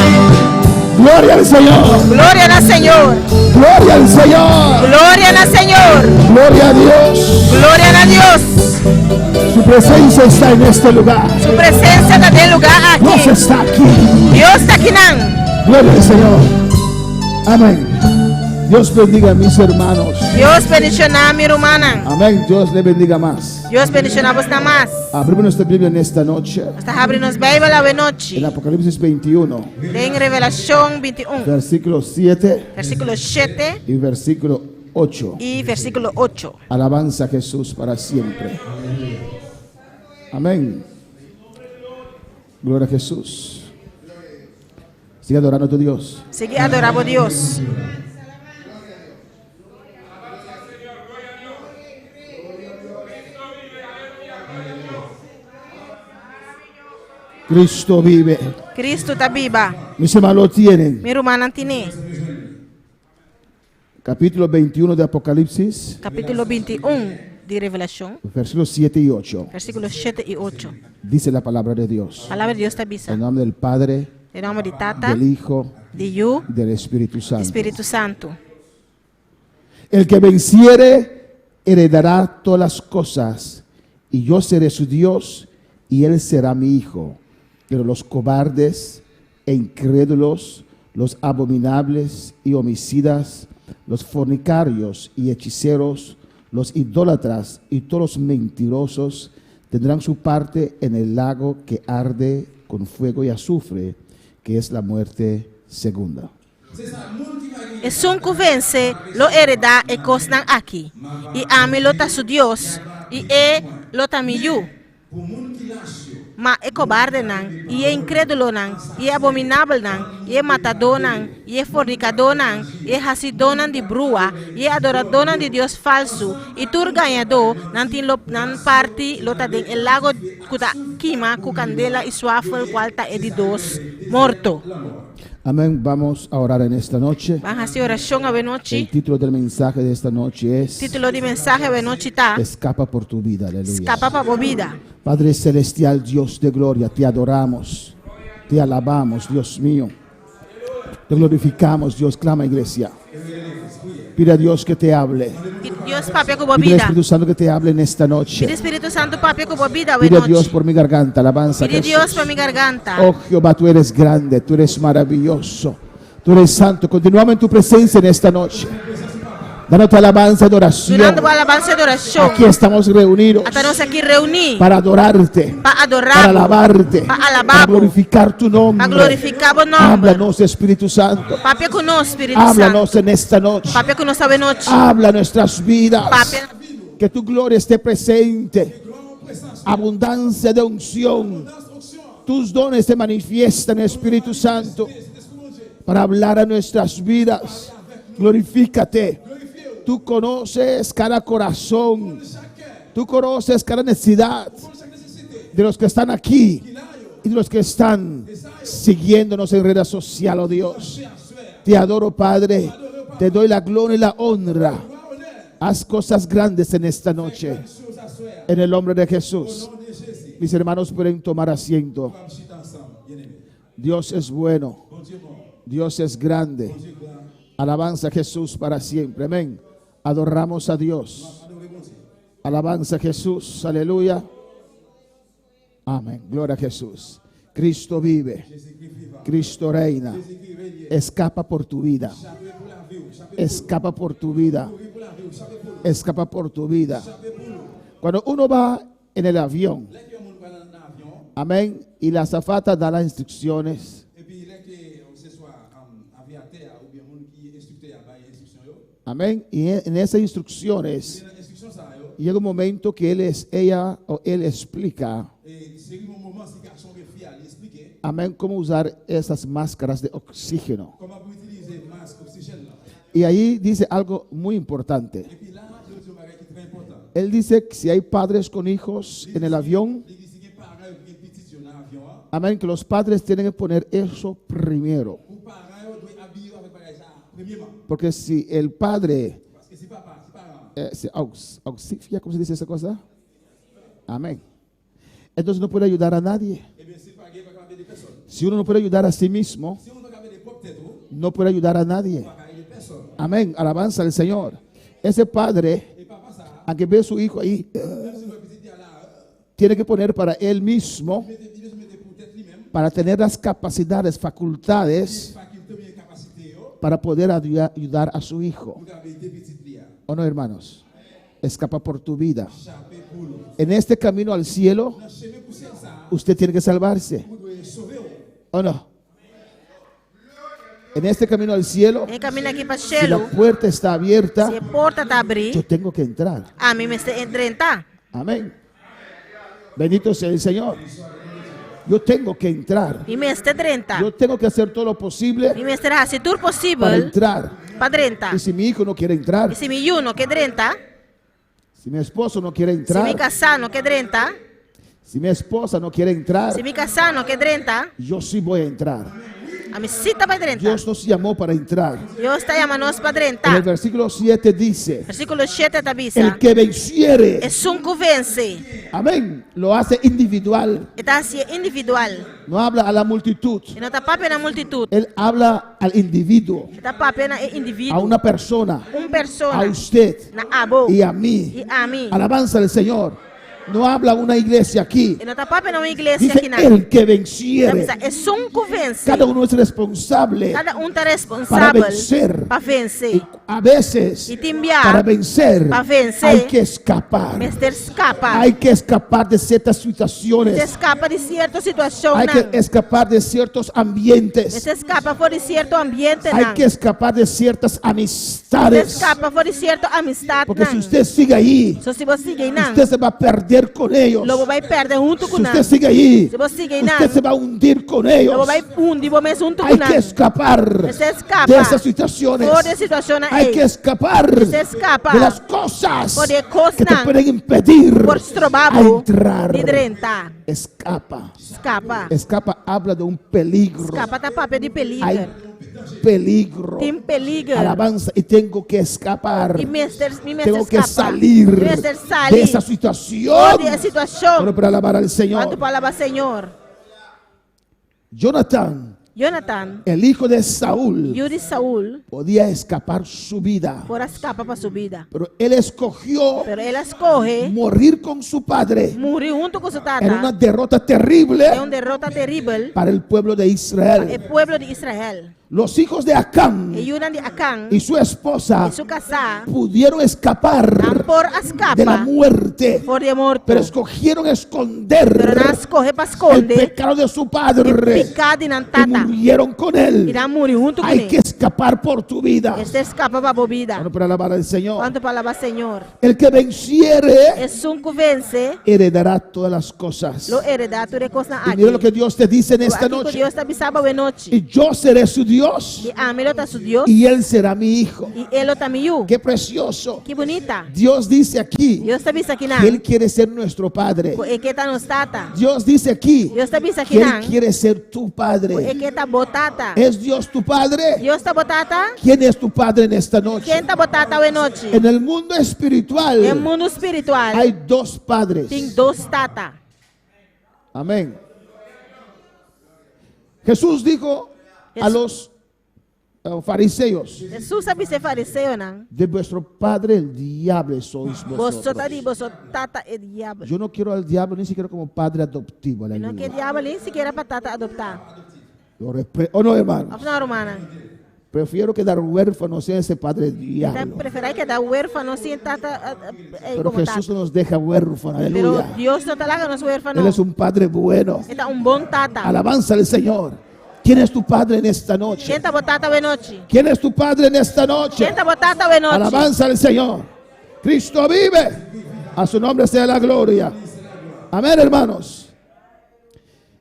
Gloria al Señor. Gloria al Señor. Gloria al Señor. Gloria al Señor. Gloria a Dios. Gloria a Dios. Su presencia está en este lugar. Su presencia ta den e lugar Dios aki. está aquí. Dios ta akinan. Gloria al Señor. Amén. Dios bendiga a mis hermanos. Dios bendiciona mi rumannan. Amén. Dios le bendiga más. Dios bendiciona boso mas. Abrimos nuestra Biblia en esta noche. Nos ta habri nos Bijbel awe nochi. En Apocalipsis 21, Den Revelashon 21, versículo 7 versículo 7 y versículo 8. y versículo 8. Alabanza a Jesús para siempre. Amén. Gloria a Jesús. Sigue adorando a tu Dios. Sigui adora Dios. Cristo vive. Cristo ta biba. Mis hermanos lo tienen. Mi rumannan tin'e. Capítulo 21 de Apocalipsis, Capítulo 21 di Revelashon, versículos 7 y 8. versículo 7 y 8. Dice la palabra de Dios. Palabra di Dios ta bisa. En nombre del Padre, Den nomber di Tata, del Hijo, di Yu, del Espíritu Santo. Spirito Santo. El que venciere heredará todas las cosas, y yo seré su Dios, y él será mi hijo. Pero los cobardes e incrédulos, los abominables y homicidas, los fornicarios y hechiceros, los idólatras y todos los mentirosos, Tendrán su parte en el lago que arde con fuego y azufre, que es la muerte segunda. Esun ku vense lo heredá e kosnan aki, i ami lo ta su Dios, i e lo ta mi yu. Ma e kobardenan, i e inkrédulonan, i e abominabelnan, i e matadónan, i e fornikadónan, i e hasidónan di brua, i e adoradónan di dios falsu, i tur gañadó, nan tin lo nan parti lo ta den e lago ku ta kima ku kandela i suafel, kual ta e di dos morto. Amén. Vamos a orar en esta noche. Ban hasi orashon awenochi. El título del mensaje de esta noche es Título di mensahe awenochi ta, Escapa por tu vida. Aleluya. Skapa pa bo bida. Padre Celestial, Dios de gloria, te adoramos, te alabamos, Dios mío. Te glorificamos, Dios. Clama, iglesia. Pide a Dios que te hable. Pidi Dios papia ku bo Pide al bida. Espíritu Santo que te hable en esta noche. Pidi Spiritu Santu papia ku bo bida Pide a Dios awenochi. por mi garganta, alabanza a Pidi Dios Jesús. pa mi garganta. Oh Jehová, tú eres grande, tú eres maravilloso, tú eres santo. Continuamos en tu presencia en esta noche. Dándote alabanza y adoración. Dunando bo alabansa i adorashon. Aquí estamos reunidos Ata nos aki reuní para adorarte, pa adorá para bo, alabarte, pa alabá para bo, glorificar tu pa nombre. glorifiká bo nòmber. Háblanos, Espíritu Santo. Papia ku nos, Spiritu Háblanos Santu. en esta noche. Papia ku nos awenochi. Habla nuestras vidas. Papia. Que tu gloria esté presente. Abundancia de unción. Tus dones se manifiestan, Espíritu Santo, para hablar a nuestras vidas. Glorifícate. Tú conoces cada corazón. Tú conoces cada necesidad de los que están aquí y de los que están siguiéndonos en redes sociales, oh Dios. Te adoro, Padre. Te doy la gloria y la honra. Haz cosas grandes en esta noche. En el nombre de Jesús. Mis hermanos pueden tomar asiento. Dios es bueno. Dios es grande. Alabanza a Jesús para siempre. Amén. Adoramos a Dios. Alabanza a Jesús. Aleluya. Amén. Gloria a Jesús. Cristo vive. Cristo reina. Escapa por tu vida. Escapa por tu vida. Escapa por tu vida. Cuando uno va en el avión, amén, y la azafata da las instrucciones. Amén. Y en esas instrucciones llega un momento que él es, ella o él explica, amén, cómo usar esas máscaras de oxígeno. Y ahí dice algo muy importante. Él dice que si hay padres con hijos en el avión, amén, que los padres tienen que poner eso primero. Porque si el padre se auxilia, ¿cómo se dice esa cosa? Amén. Entonces no puede ayudar a nadie. Si uno no puede ayudar a sí mismo, no puede ayudar a nadie. Amén. Alabanza al Señor. Ese padre, aunque ve a su hijo ahí, tiene que poner para él mismo, para tener las capacidades, facultades, para poder ayudar a su hijo. ¿O no, hermanos? Escapa por tu vida. En este camino al cielo, usted tiene que salvarse. ¿O no? En este camino al cielo, Den e kaminda aki pa si la shelu, puerta está abierta, si e porta ta abrí, yo tengo que entrar. ami mester drenta. Amén. Bendito sea el Señor. Yo tengo que entrar. Mi mester drenta. Yo tengo que hacer todo lo posible Mi mester hasi tur para posibel entrar. pa drenta. Y si mi hijo no quiere entrar, I si mi yu no ke drenta, si mi esposo no quiere si mi entrar, kasá no ke drenta, si mi esposa no quiere entrar, si mi kasá no ke drenta, yo sí voy a entrar. ami sí ta bai drenta. Dios nos llamó para entrar. Dios ta yama nos pa En drenta. el versículo 7 dice, Versíkulo 7 ta bisa, el que venciere, Esun ku vense, amén, lo hace individual, e ta hasié individual. no habla a la multitud, E no ta papia na multitut, él habla al individuo, e ta papia na e a individuo, una persona, un a persona, usted na abo y a mí. i ami. Alabanza al Señor. No habla una iglesia aquí. E no ta papia na un iglesia Dice akinan. el que Ta venciere. bisa, esun ku vense. Cada uno es responsable Kada un ta para responsabel vencer. pa vense. Y A veces, I tin bia, para vencer, pa vense, hay que escapar. Mester skapa. Hay que escapar de ciertas Mester situaciones. skapa di sierto Hay situashonnan. que escapar de ciertos ambientes. Mester skapa for di sierto ambientenan. Hay que escapar de ciertas Mester amistades. skapa for di sierto Porque si amistatnan. usted sigue ahí, So si bo sigui einan, usted se va a perder con ellos. lo bo bai pèrdè huntu Si ku nan. usted sigue ahí, Si bo sigui einan, usted se va a hundir con lo ellos. bo bai hundi bo mes huntu ku Hay nan. que escapar Mester skapa de esas situaciones. for di e situashonnan Hay ei. que escapar Mester skapa de las cosas for di e que te kosnan pueden impedir por stroba a bo entrar. di drenta. Escapa. Skapa. Escapa habla de un peligro. Skapa ta papia di Hay peliger. peligro. Tin peliger. Alabanza. Y tengo que escapar. I mester, mi mester Tengo que skapa. salir Mi mester sali de esa situación. for di e situashon. Bueno, para alabar al Kuantu Señor. pa alabá Señor. Jonathan, Jonathan, el hijo de Saúl, yu di Saul, podía escapar su vida. por a skapa pa su bida. Pero él escogió Pero el a skohe morir con su padre. muri huntu ku su En una tata. derrota terrible Den un derota teribel para el pueblo de pa e Israel. pueblo di Israel. Los hijos de Acán E yunan di Acán y su esposa i su kasá pudieron escapar nan por a de la skapa muerte, for di e morto. pero escogieron esconder Pero nan a skohe pa el skonde pecado de su padre e piká di nan y tata. murieron con I él. nan a muri huntu Hay kuné. que escapar por tu vida. Mester skapa pa bo bida. Bueno, para alabar al Señor. Kuantu pa alabá Señor. El que venciere Esun ku vense heredará todas las cosas. lo heredá tur e kosnan Y mira lo aki. que Dios te dice en esta Aki ku noche. Dios ta bisa bo awe nochi. Y yo seré su Dios I ami lo ta su Dios y él será mi hijo. i e lo ta mi yu. Qué precioso. Ki bunita. Dios dice aquí Dios ta bisa que akinan Él quiere ser nuestro padre. ku e ke ta nos tata. Dios dice aquí Dios ta bisa que Él akinan quiere ser tu ku e padre. ke ta bo tata. ¿Es Dios tu padre? Dios ta bo tata? ¿Quién es tu padre en esta noche? Ken ta bo tata awe nochi? En el mundo espiritual Den mundu spiritual hay dos padres. tin dos tata. Amén. Jesús dijo a los fariseos, Hesus a bisa e fariseonan, de vuestro padre el diablo sois Boso ta di vosotros. boso tata e diabel. Yo no quiero al diablo ni siquiera como padre adoptivo. Mi no Aleluya. ke diabel ni sikiera pa tata adoptá. Lo repre- oh no, hermano. Òf no, rumannan? Prefiero quedar huérfano sin ese padre Mi ta diablo. preferá keda huérfano sin tata ei Pero komo Jesús tata. no nos deja huérfano. Pero Aleluya. Dios no ta laga nos huérfano. Él es un padre bueno. E ta un bon tata. Alabanza al Señor. ¿Quién es tu padre en esta noche? Ken ta bo tata awe nochi? ¿Quién es tu padre en esta noche? Ken ta bo tata awe nochi? Alabanza al Señor. Cristo vive. A su nombre sea la gloria. Amén, hermanos.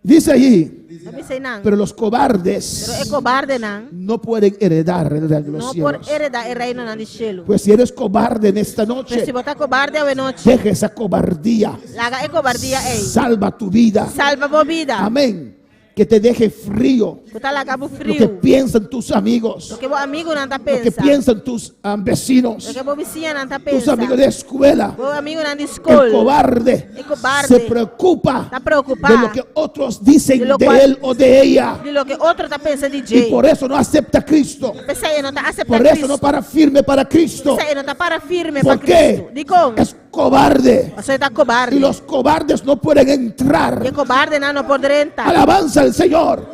Dice allí, Ta bisa einan. pero los Pero cobardes e kobardenan no pueden heredar el reino de los no por cielos. heredá e reinonan di shelu. Pues si eres cobarde en esta Pero noche, si bo ta kobarde awe nochi, deja esa cobardía. laga e kobardia ei. Salva tu vida. Salva bo bida. Amén. Que te deje frío Ku ta laga bo lo que friu. piensan tus amigos, Loke bo amigunan ta lo que pensa. piensan tus vecinos, Loke bo bisiñanan ta tus pensa. amigos de escuela. Bo amigunan di El skol. cobarde E kobarde se preocupa ta preokupá de lo que otros dicen di lo de kual él o de ella. di loke otro ta pensa di Y dje. por eso no acepta a Cristo. P'esei e no ta aseptá Por eso no Cristo. para firme para Cristo. P'esei e no ta para firme pa ¿Por qué? Cristo. Dikon? Es cobarde. Pasobra e ta kobarde. Y los cobardes no pueden entrar. I e kobardenan no por drenta. Alabanza al Señor.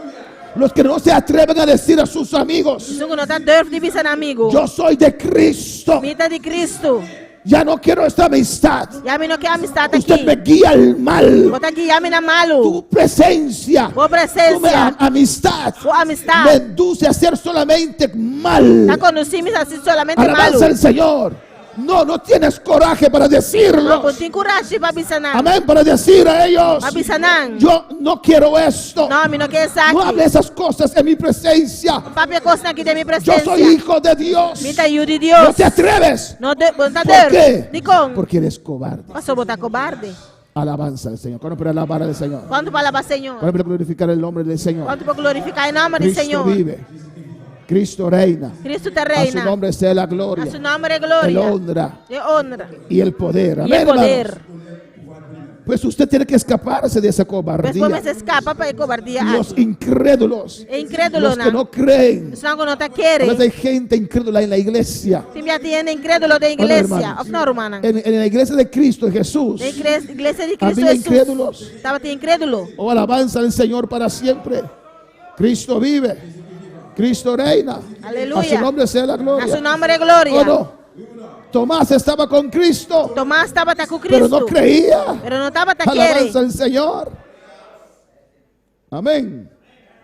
Los que no se atreven a decir a sus amigos, Esun ku no ta durf di bisa nan amigu. yo soy de Cristo. Mi ta di Cristo. Ya no quiero esta amistad. Ya mi no ke amistad Usted aki. me guía al mal. Bo ta guia mi na malu. Tu presencia, Bo tu me- presensia. amistad, Bo amistad. me induce a hacer solamente mal. Ta kondusí mi hasi solamente malu. Alabanza al Señor. No, no tienes coraje para No, decirlo. bo no tin kurashi pa bisa nan. Amén, para decir a ellos, Pa bisa nan. yo no quiero esto. No, mi no ke esaki. No hable esas cosas en mi presencia. No papia e kosnan aki den mi Yo presensia. soy hijo de Dios. Mi ta yu di No Dios. te atreves. No te, bo no ta ¿Por durf. qué? Dikon? Porque eres cobarde. Paso bo ta kobarde. Alabanza al Señor. ¿Cuándo para alabar al Señor? Kuantu pa alabá Señor? ¿Cuándo para glorificar el nombre del Señor? Kuantu pa glorifiká e nòmber di Cristo Señor? vive. Cristo reina. Cristo ta A su reina. nombre sea la gloria, A su nòmber e el gloria. honra E honra. y el poder. I Amén, e poder. hermanos. Pues usted tiene que escaparse de esa Pues cobardía. bo mester skapa pa e kobardia Los aki. incrédulos, E inkrédulonan. los que no creen. Esnan ku no ta A kere. veces hay gente incrédula en la iglesia. Tin bia tin hende inkrédulo den Bueno, iglesia. hermanos. Òf no, rumannan? En la iglesia de Cristo Jesús. Den iglesia di Cristo Había Hesus. incrédulos. Tabatin inkrédulo. Oh, alabanza al Señor para siempre. Cristo vive. Cristo reina. Aleluya. A su nombre sea la gloria. Na su nòmber e gloria. ¿O no? Tomás estaba con Cristo, Tomas tabata ku Kristu. pero no creía. Pero no tabata kere. Alabanza al Señor. Amén.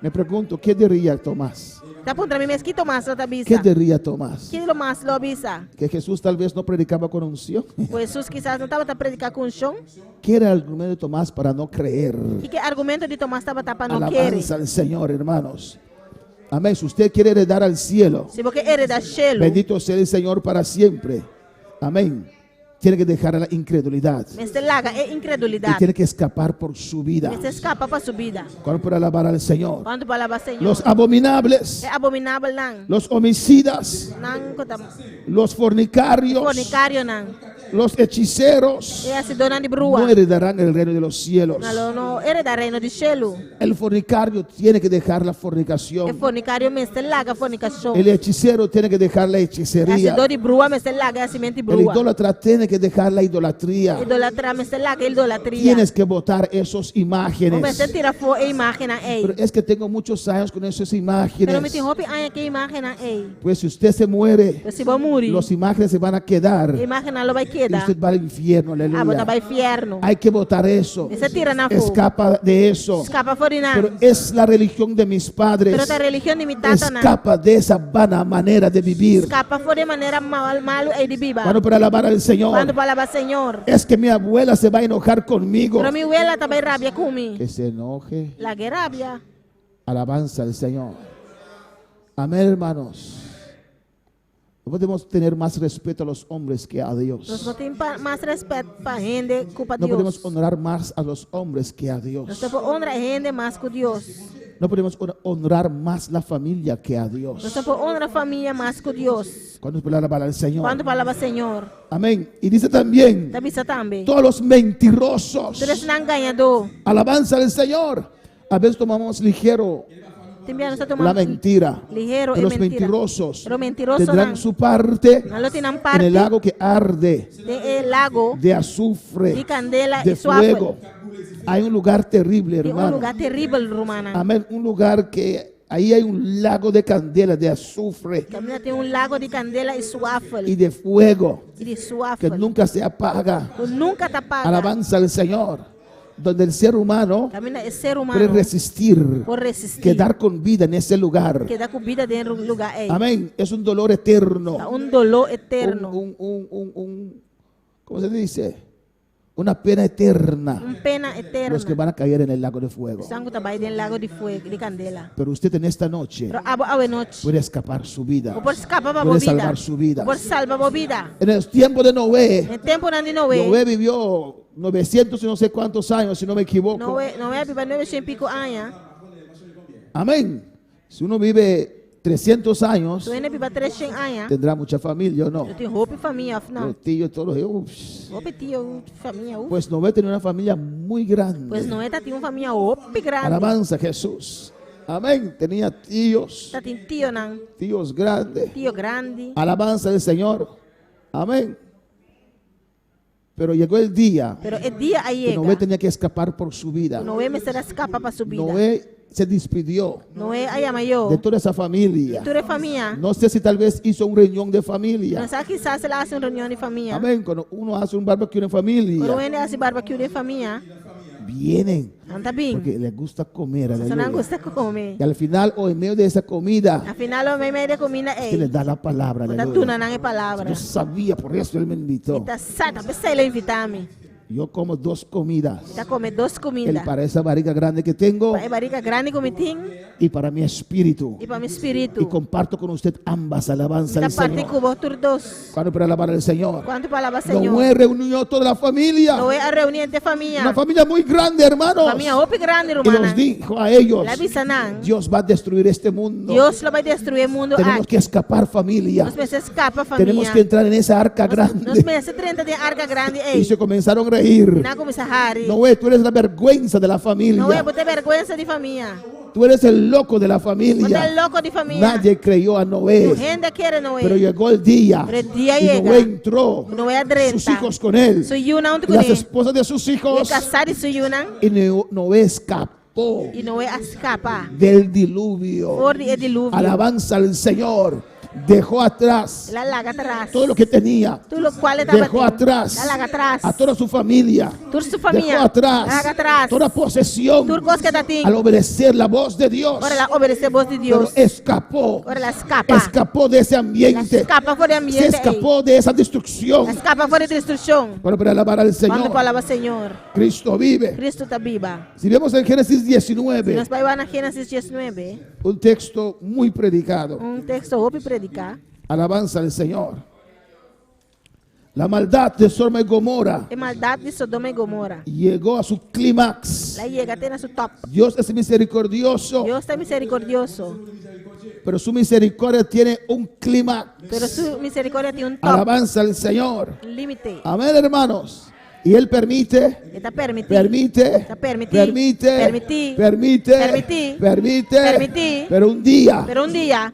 Me pregunto, ¿qué diría Tomás? Ta puntra mi mes ki Tomas lo ta bisa. ¿Qué diría Tomás? Ki Tomas lo bisa? Que Jesús tal vez no predicaba con unción. Ku Hesus kisas no tabata prediká ku unshon. ¿Qué era el argumento de Tomás para no creer? Kiko e argumento di Tomas tabata pa no kere? Alabanza al Señor, hermanos. Amén. Si usted quiere heredar al cielo, Si bo ke heredá shelu, bendito sea el Señor para siempre. Amén. Tiene que dejar la incredulidad mester laga e y inkredulidat. tiene que escapar por su vida. Mester skapa pa su bida. ¿Cuál para alabar al Señor? Kuantu por alabá Señor? Los abominables, E abominabelnan, los homicidas, nan ku ta los fornicarios, fornikarionan, los hechiceros, e hasidónan di brua, no heredarán el reino de los cielos. nan lo no heredá reino di shelu. El fornicario tiene que dejar la fornicación. E fornikario mester laga fornikashon. El hechicero tiene que dejar la E hechicería. hasidó di brua mester laga e hasimentu di El brua. idólatra tiene que dejar la idolatría. Idolatra mester laga e idolatria. Tienes que botar esas Bo imágenes. mester tira afó e imágennan ei. Pero es que tengo muchos años con esas Pero mi imágenes. tin hopi aña ku e imágennan ei. Pues si usted se muere, Pero si bo muri, las imágenes se van a quedar. e imágennan lo bai Y keda. usted va al infierno, Abo ta aleluya. bai fièrnu. Hay que botar eso. Mester tira nan afó. Escapa de eso. Skapa for di nan. Pero es la religión de mis padres. Pero ta religion di mi tatanan. Escapa de esa vana manera de vivir. Skapa for di e manera mal, malu ei di biba. Cuando para alabar al Señor. Kuantu pa alabá Señor. Es que mi abuela se va a enojar conmigo. Pero mi wela ta bai rabia ku mi. Que se enoje. Lag'é rabia. Alabanza al Señor. Amén, hermanos. No podemos tener más respeto a los hombres que a Dios. Nos no tin pa, mas rèspèt pa hende ku pa No podemos Dios. honrar más a los hombres que a Dios. Nos no por honra hende mas ku Dios. No podemos honrar más la familia que a Dios. Nos no por honra famia mas ku Dios. Cuando para alabar al Señor. Kuantu pa alabá Señor. Amén. Y dice también, Ta bisa tambe. todos los mentirosos. Tur esnan gañadó. Alabanza al Señor. A veces tomamos ligero Tin bia nos ta tuma la mentira. ligero Que e los mentira. mentirosos Pero mentirosonan tendrán su parte Nan lo tin nan en parti el lago que arde den e lago de azufre, di kandela de i suafel. fuego. Hay un lugar terrible, Tin un hermano. lugá teribel, rumannan. Amén. Un lugar que ahí hay un lago de candela, de azufre Kaminda tin un lago di kandela i suafel. y de fuego I di que suafel. nunca se apaga. Ku nunka ta paga. Alabanza al Señor. Donde el ser humano Kaminda e ser puede humano resistir, por resistí. quedar con vida en ese lugar. Keda ku bida den e lugá ei. Amén. Es un dolor eterno. Ta un doló eterno. Un, ¿cómo se dice? Una pena eterna. Un pena eterno. Los que van a caer en el lago de fuego. Esnan ku ta bai den lago di fuego, di kandela. Pero usted en esta noche Pero abo awe nochi. puede escapar su vida. Bo por skapa pa Puede bo bida. salvar su vida. Bo por salba bo bida. En el tiempo de Noé, Den tempunan di Noé. Noé vivió 900 y no sé cuántos años, si no me equivoco. Noé, Noé a biba 900 i piku aña. Amén. Si uno vive 300 años, Si un hende biba 300 aña. tendrá mucha familia o no. Lo tin hopi famia òf no. Los tíos, todos ellos. uf. Hopi tio, famia. Uf. Pues Noé tenía una familia muy grande. Pues Noé tatin un famia hopi grandi. Alabanza a Jesús. Amén. Tenía tíos, Tatin tionan, tíos grandes. tio grandi. Alabanza del Señor. Amén. Pero llegó el día Pero e dia a que yega. Noé tenía que escapar por su vida. Noé mester a skapa pa su bida. Noé se despidió Noé a yama ayó. de toda esa familia. Tur e famia. No sé si tal vez hizo un reunión de familia. No sa kisas el a hasi un reunion di famia. Amén. Cuando uno hace un barbecue en familia, Ora un hende hasi barbecue den famia, vienen nan ta bin. porque les gusta comer. Pasobra nan Aleluya. gusta kome. Y al final o en medio de esa comida, Na final o meimei di e kuminda que les ei, da la palabra. bo ta Aleluya. duna nan e palabra. Yo sabía, por eso él me invitó. Mi ta sa, ta p'esei el a invitá mi. Yo como dos comidas. Mi ta kome dos El kuminda. para esa barriga grande que tengo Pa e barika grandi ku mi tin y para mi espíritu. i pa mi spiritu. Y comparto con usted ambas alabanzas Mi ta al parti Señor. ku bo tur dos. ¿Cuándo para alabar al Señor? Kuantu pa alabá Señor? Noé reunió toda la familia. Noé a reuní henter famia. Una familia muy grande, hermanos. Famia hopi grandi, Y los rumannan. dijo a ellos, El a bisa nan. Dios va a destruir este mundo. Dios lo bai destruí e mundu Tenemos aki. que escapar, familia. Nos mester skapa, famia. Tenemos que entrar en esa arca Nos grande. mester drenta den e arka grandi Y ei. se comenzaron a reír. Nan a kuminsá hari. Noé, tú eres la vergüenza de la familia. Noé, bo ta e bèrgwensa di famia. Tú eres el loco de la Bo ta familia. e loko di famia. Nadie creyó a Noé. Niun hende a kere Noé. Pero llegó el día. Pero e dia Y yega. Noé entró. Noé a drenta. Sus hijos con él. Su yunan huntu Y las kuné. esposas de sus I e hijos. kasá di su yunan. Y Noé escapó. Escapó I Noe a skapa del diluvio. for di e diluvio. Alabanza al Señor. Dejó atrás El a laga atras. todo lo que tenía. Tur lokual e tabatin. Dejó atrás El a laga atras. a toda su familia. Tur su famia. Dejó atrás El a laga atras. toda posesión. Tur kos ku e tatin. Al obedecer la voz de Dios. Ora el a obedesé bos di Pero Dios. escapó. Ora el a skapa. Escapó de ese El a ambiente. skapa for di Se ambiente ei. escapó de esa destrucción. El a skapa for di destrukshon. Bueno, para alabar al Kuantu Señor. por alabá Señor. Cristo vive. Kristu ta biba. Si vemos en Génesis Si 19, nos bai wak na Génesis 19, un texto muy predicado. un teksto hopi prediká. Alabanza al Señor. La maldad de Sodoma y Gomorra E maldat di Sodoma i Gomora. llegó a su clímax. El a yega te na su top. Dios es misericordioso, Dios ta miserikordioso, pero su misericordia tiene un clímax. pero su miserikòrdia tin un top, Alabanza al Señor. un límite. Amén, hermanos. Y Él permite, E ta permití. permite, Ta permití. permite, Permití. permite, Permití. permite, Permití. Pero un día, Pero un dia,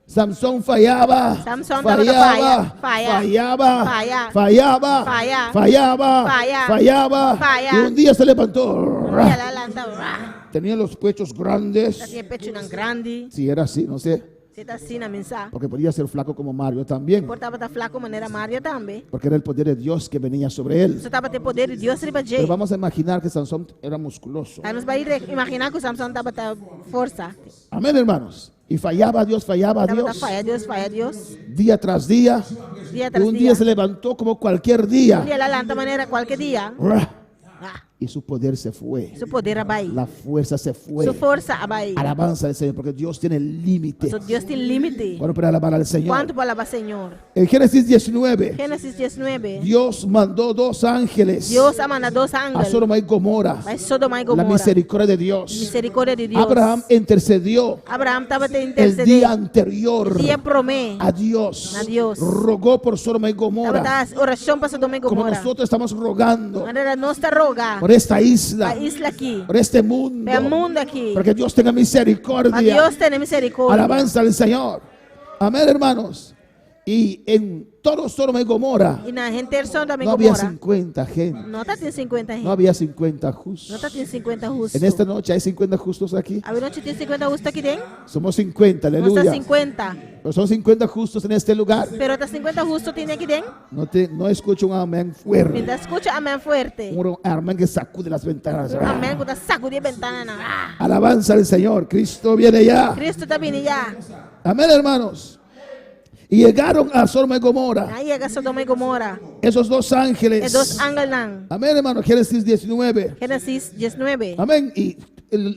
Samson fallaba, Samson tabata fallaba, falla, falla, fallaba, falla, fallaba, falla, fallaba, falla, fallaba, falla. Y un día se levantó. Un dia el a lanta, ra. Tenía los pechos grandes. Tabatin pechunan grandi. Si era así, no sé. Si ta asina, mi n' sa. Porque podía ser flaco como Mario también. Por tabata flaku manera Mario tambe. Porque era el poder de Dios que venía sobre él. Paso tabata e poder di Dios riba dje. Pero vamos a imaginar que Sansón era musculoso. Laga nos bai imaginá ku Samson tabata forsa. Amén, hermanos. Y fallaba a Dios, fallaba a Tabata Dios. falla Dios, falla Dios. Día tras día. Día Y tras un día. día se levantó como cualquier día. Un dia el a lanta manera kualke dia. Ra. Ah. Y su poder se fue. Su poder a bai. La fuerza se fue. Su forsa a bai. Alabanza al Señor, porque Dios tiene límite. Paso Dios tin límite. Bueno, para alabar al Señor. Kuantu por alabá Señor? En Génesis 19, Génesis 19. Dios mandó dos ángeles Dios a manda dos a angel. Sodoma y Gomorra. Bai Sodoma i La Gomorra. misericordia de Dios. Misericordia di Dios. Abraham intercedió Abraham tabata el intercedé. día anterior Dia promé. a Dios. A Dios. Rogó por Sodoma y Gomorra. Tabata hasi orashon pa Sodoma i Como Gomorra. nosotros estamos rogando Manera nos ta roga. por esta isla, Pa e isla aki. por este mundo. Pa e mundu aki. Para que Dios tenga misericordia. Pa Dios tene misericordia. Alabanza al Señor. Amén, hermanos. Y en todo Sodoma y Gomorra I na henter Sodoma i no había Gomorra. 50 gente. No tatin 50 No hende. había 50 justos. No tatin 50 hustu. En esta noche hay 50 justos aquí. Awe nochi tin 50 hustu aki den? Somos 50, Nos ta aleluya. 50. Pero son 50 justos en este lugar. Pero ta 50 hustu tin aki den? No, te, no escucho un amén fuerte. Mi n' ta skucha amèn fuerte. Un amén que sacude las ventanas. Un amèn ku ta sakudí e bentananan. Ah! Alabanza al Señor. Cristo viene ya. Cristo ta bini ya. Amén, hermanos. Y llegaron a Sodoma y Gomorra. Nan a yega Sodoma i Gomorra. Esos dos ángeles. E dos angelnan. Amén, hermano. Génesis 19. Génesis 19. Amén. Y el,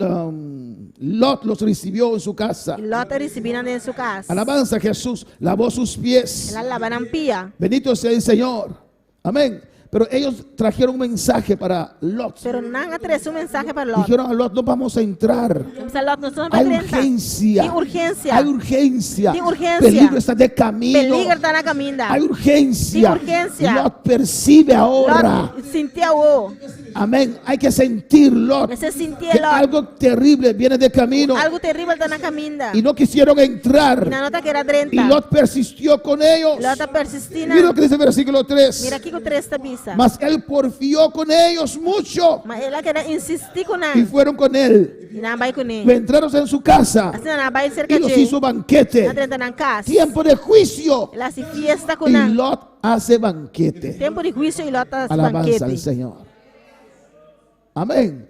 Lot los recibió en su casa. I Lot a risibí nan den su kas. Alabanza a Jesús. Lavó sus pies. El a laba nan pia. Bendito sea el Señor. Amén. Pero ellos trajeron un mensaje para Lot. Pero nan a trese un mensahe pa Lot. Dijeron a Lot, no vamos a entrar. Nan bisa Lot, nos no ta Hay bai drenta. urgencia. Tin urgensia. Hay urgencia. Tin urgensia. Peligro está de camino. Peliger ta na kaminda. Hay urgencia. Tin urgensia. Lot percibe ahora. Lot sinti awor. Amén. Hay que sentir, Lot, Mester sinti que Lot. algo terrible viene de camino. Algu teribel ta na kaminda. Y no quisieron entrar. I nan no tabata ke drenta. Y Lot persistió con ellos. Lot a persistí Mira lo que dice el versículo 3. Mira kiko 3 ta bisa. Mas él porfió con ellos mucho. Ma el a keda insistí ku nan. Y fueron con él. I nan a bai kuné. Entraron en su casa. Asina nan a bai serka Y los dje. hizo banquete. Nan a drenta nan kas. Tiempo de juicio. El a hasi fiesta ku Y nan. Lot hace banquete. Tempu di huisio i Lot a hasi Alabanza banquete. al Señor. Amén.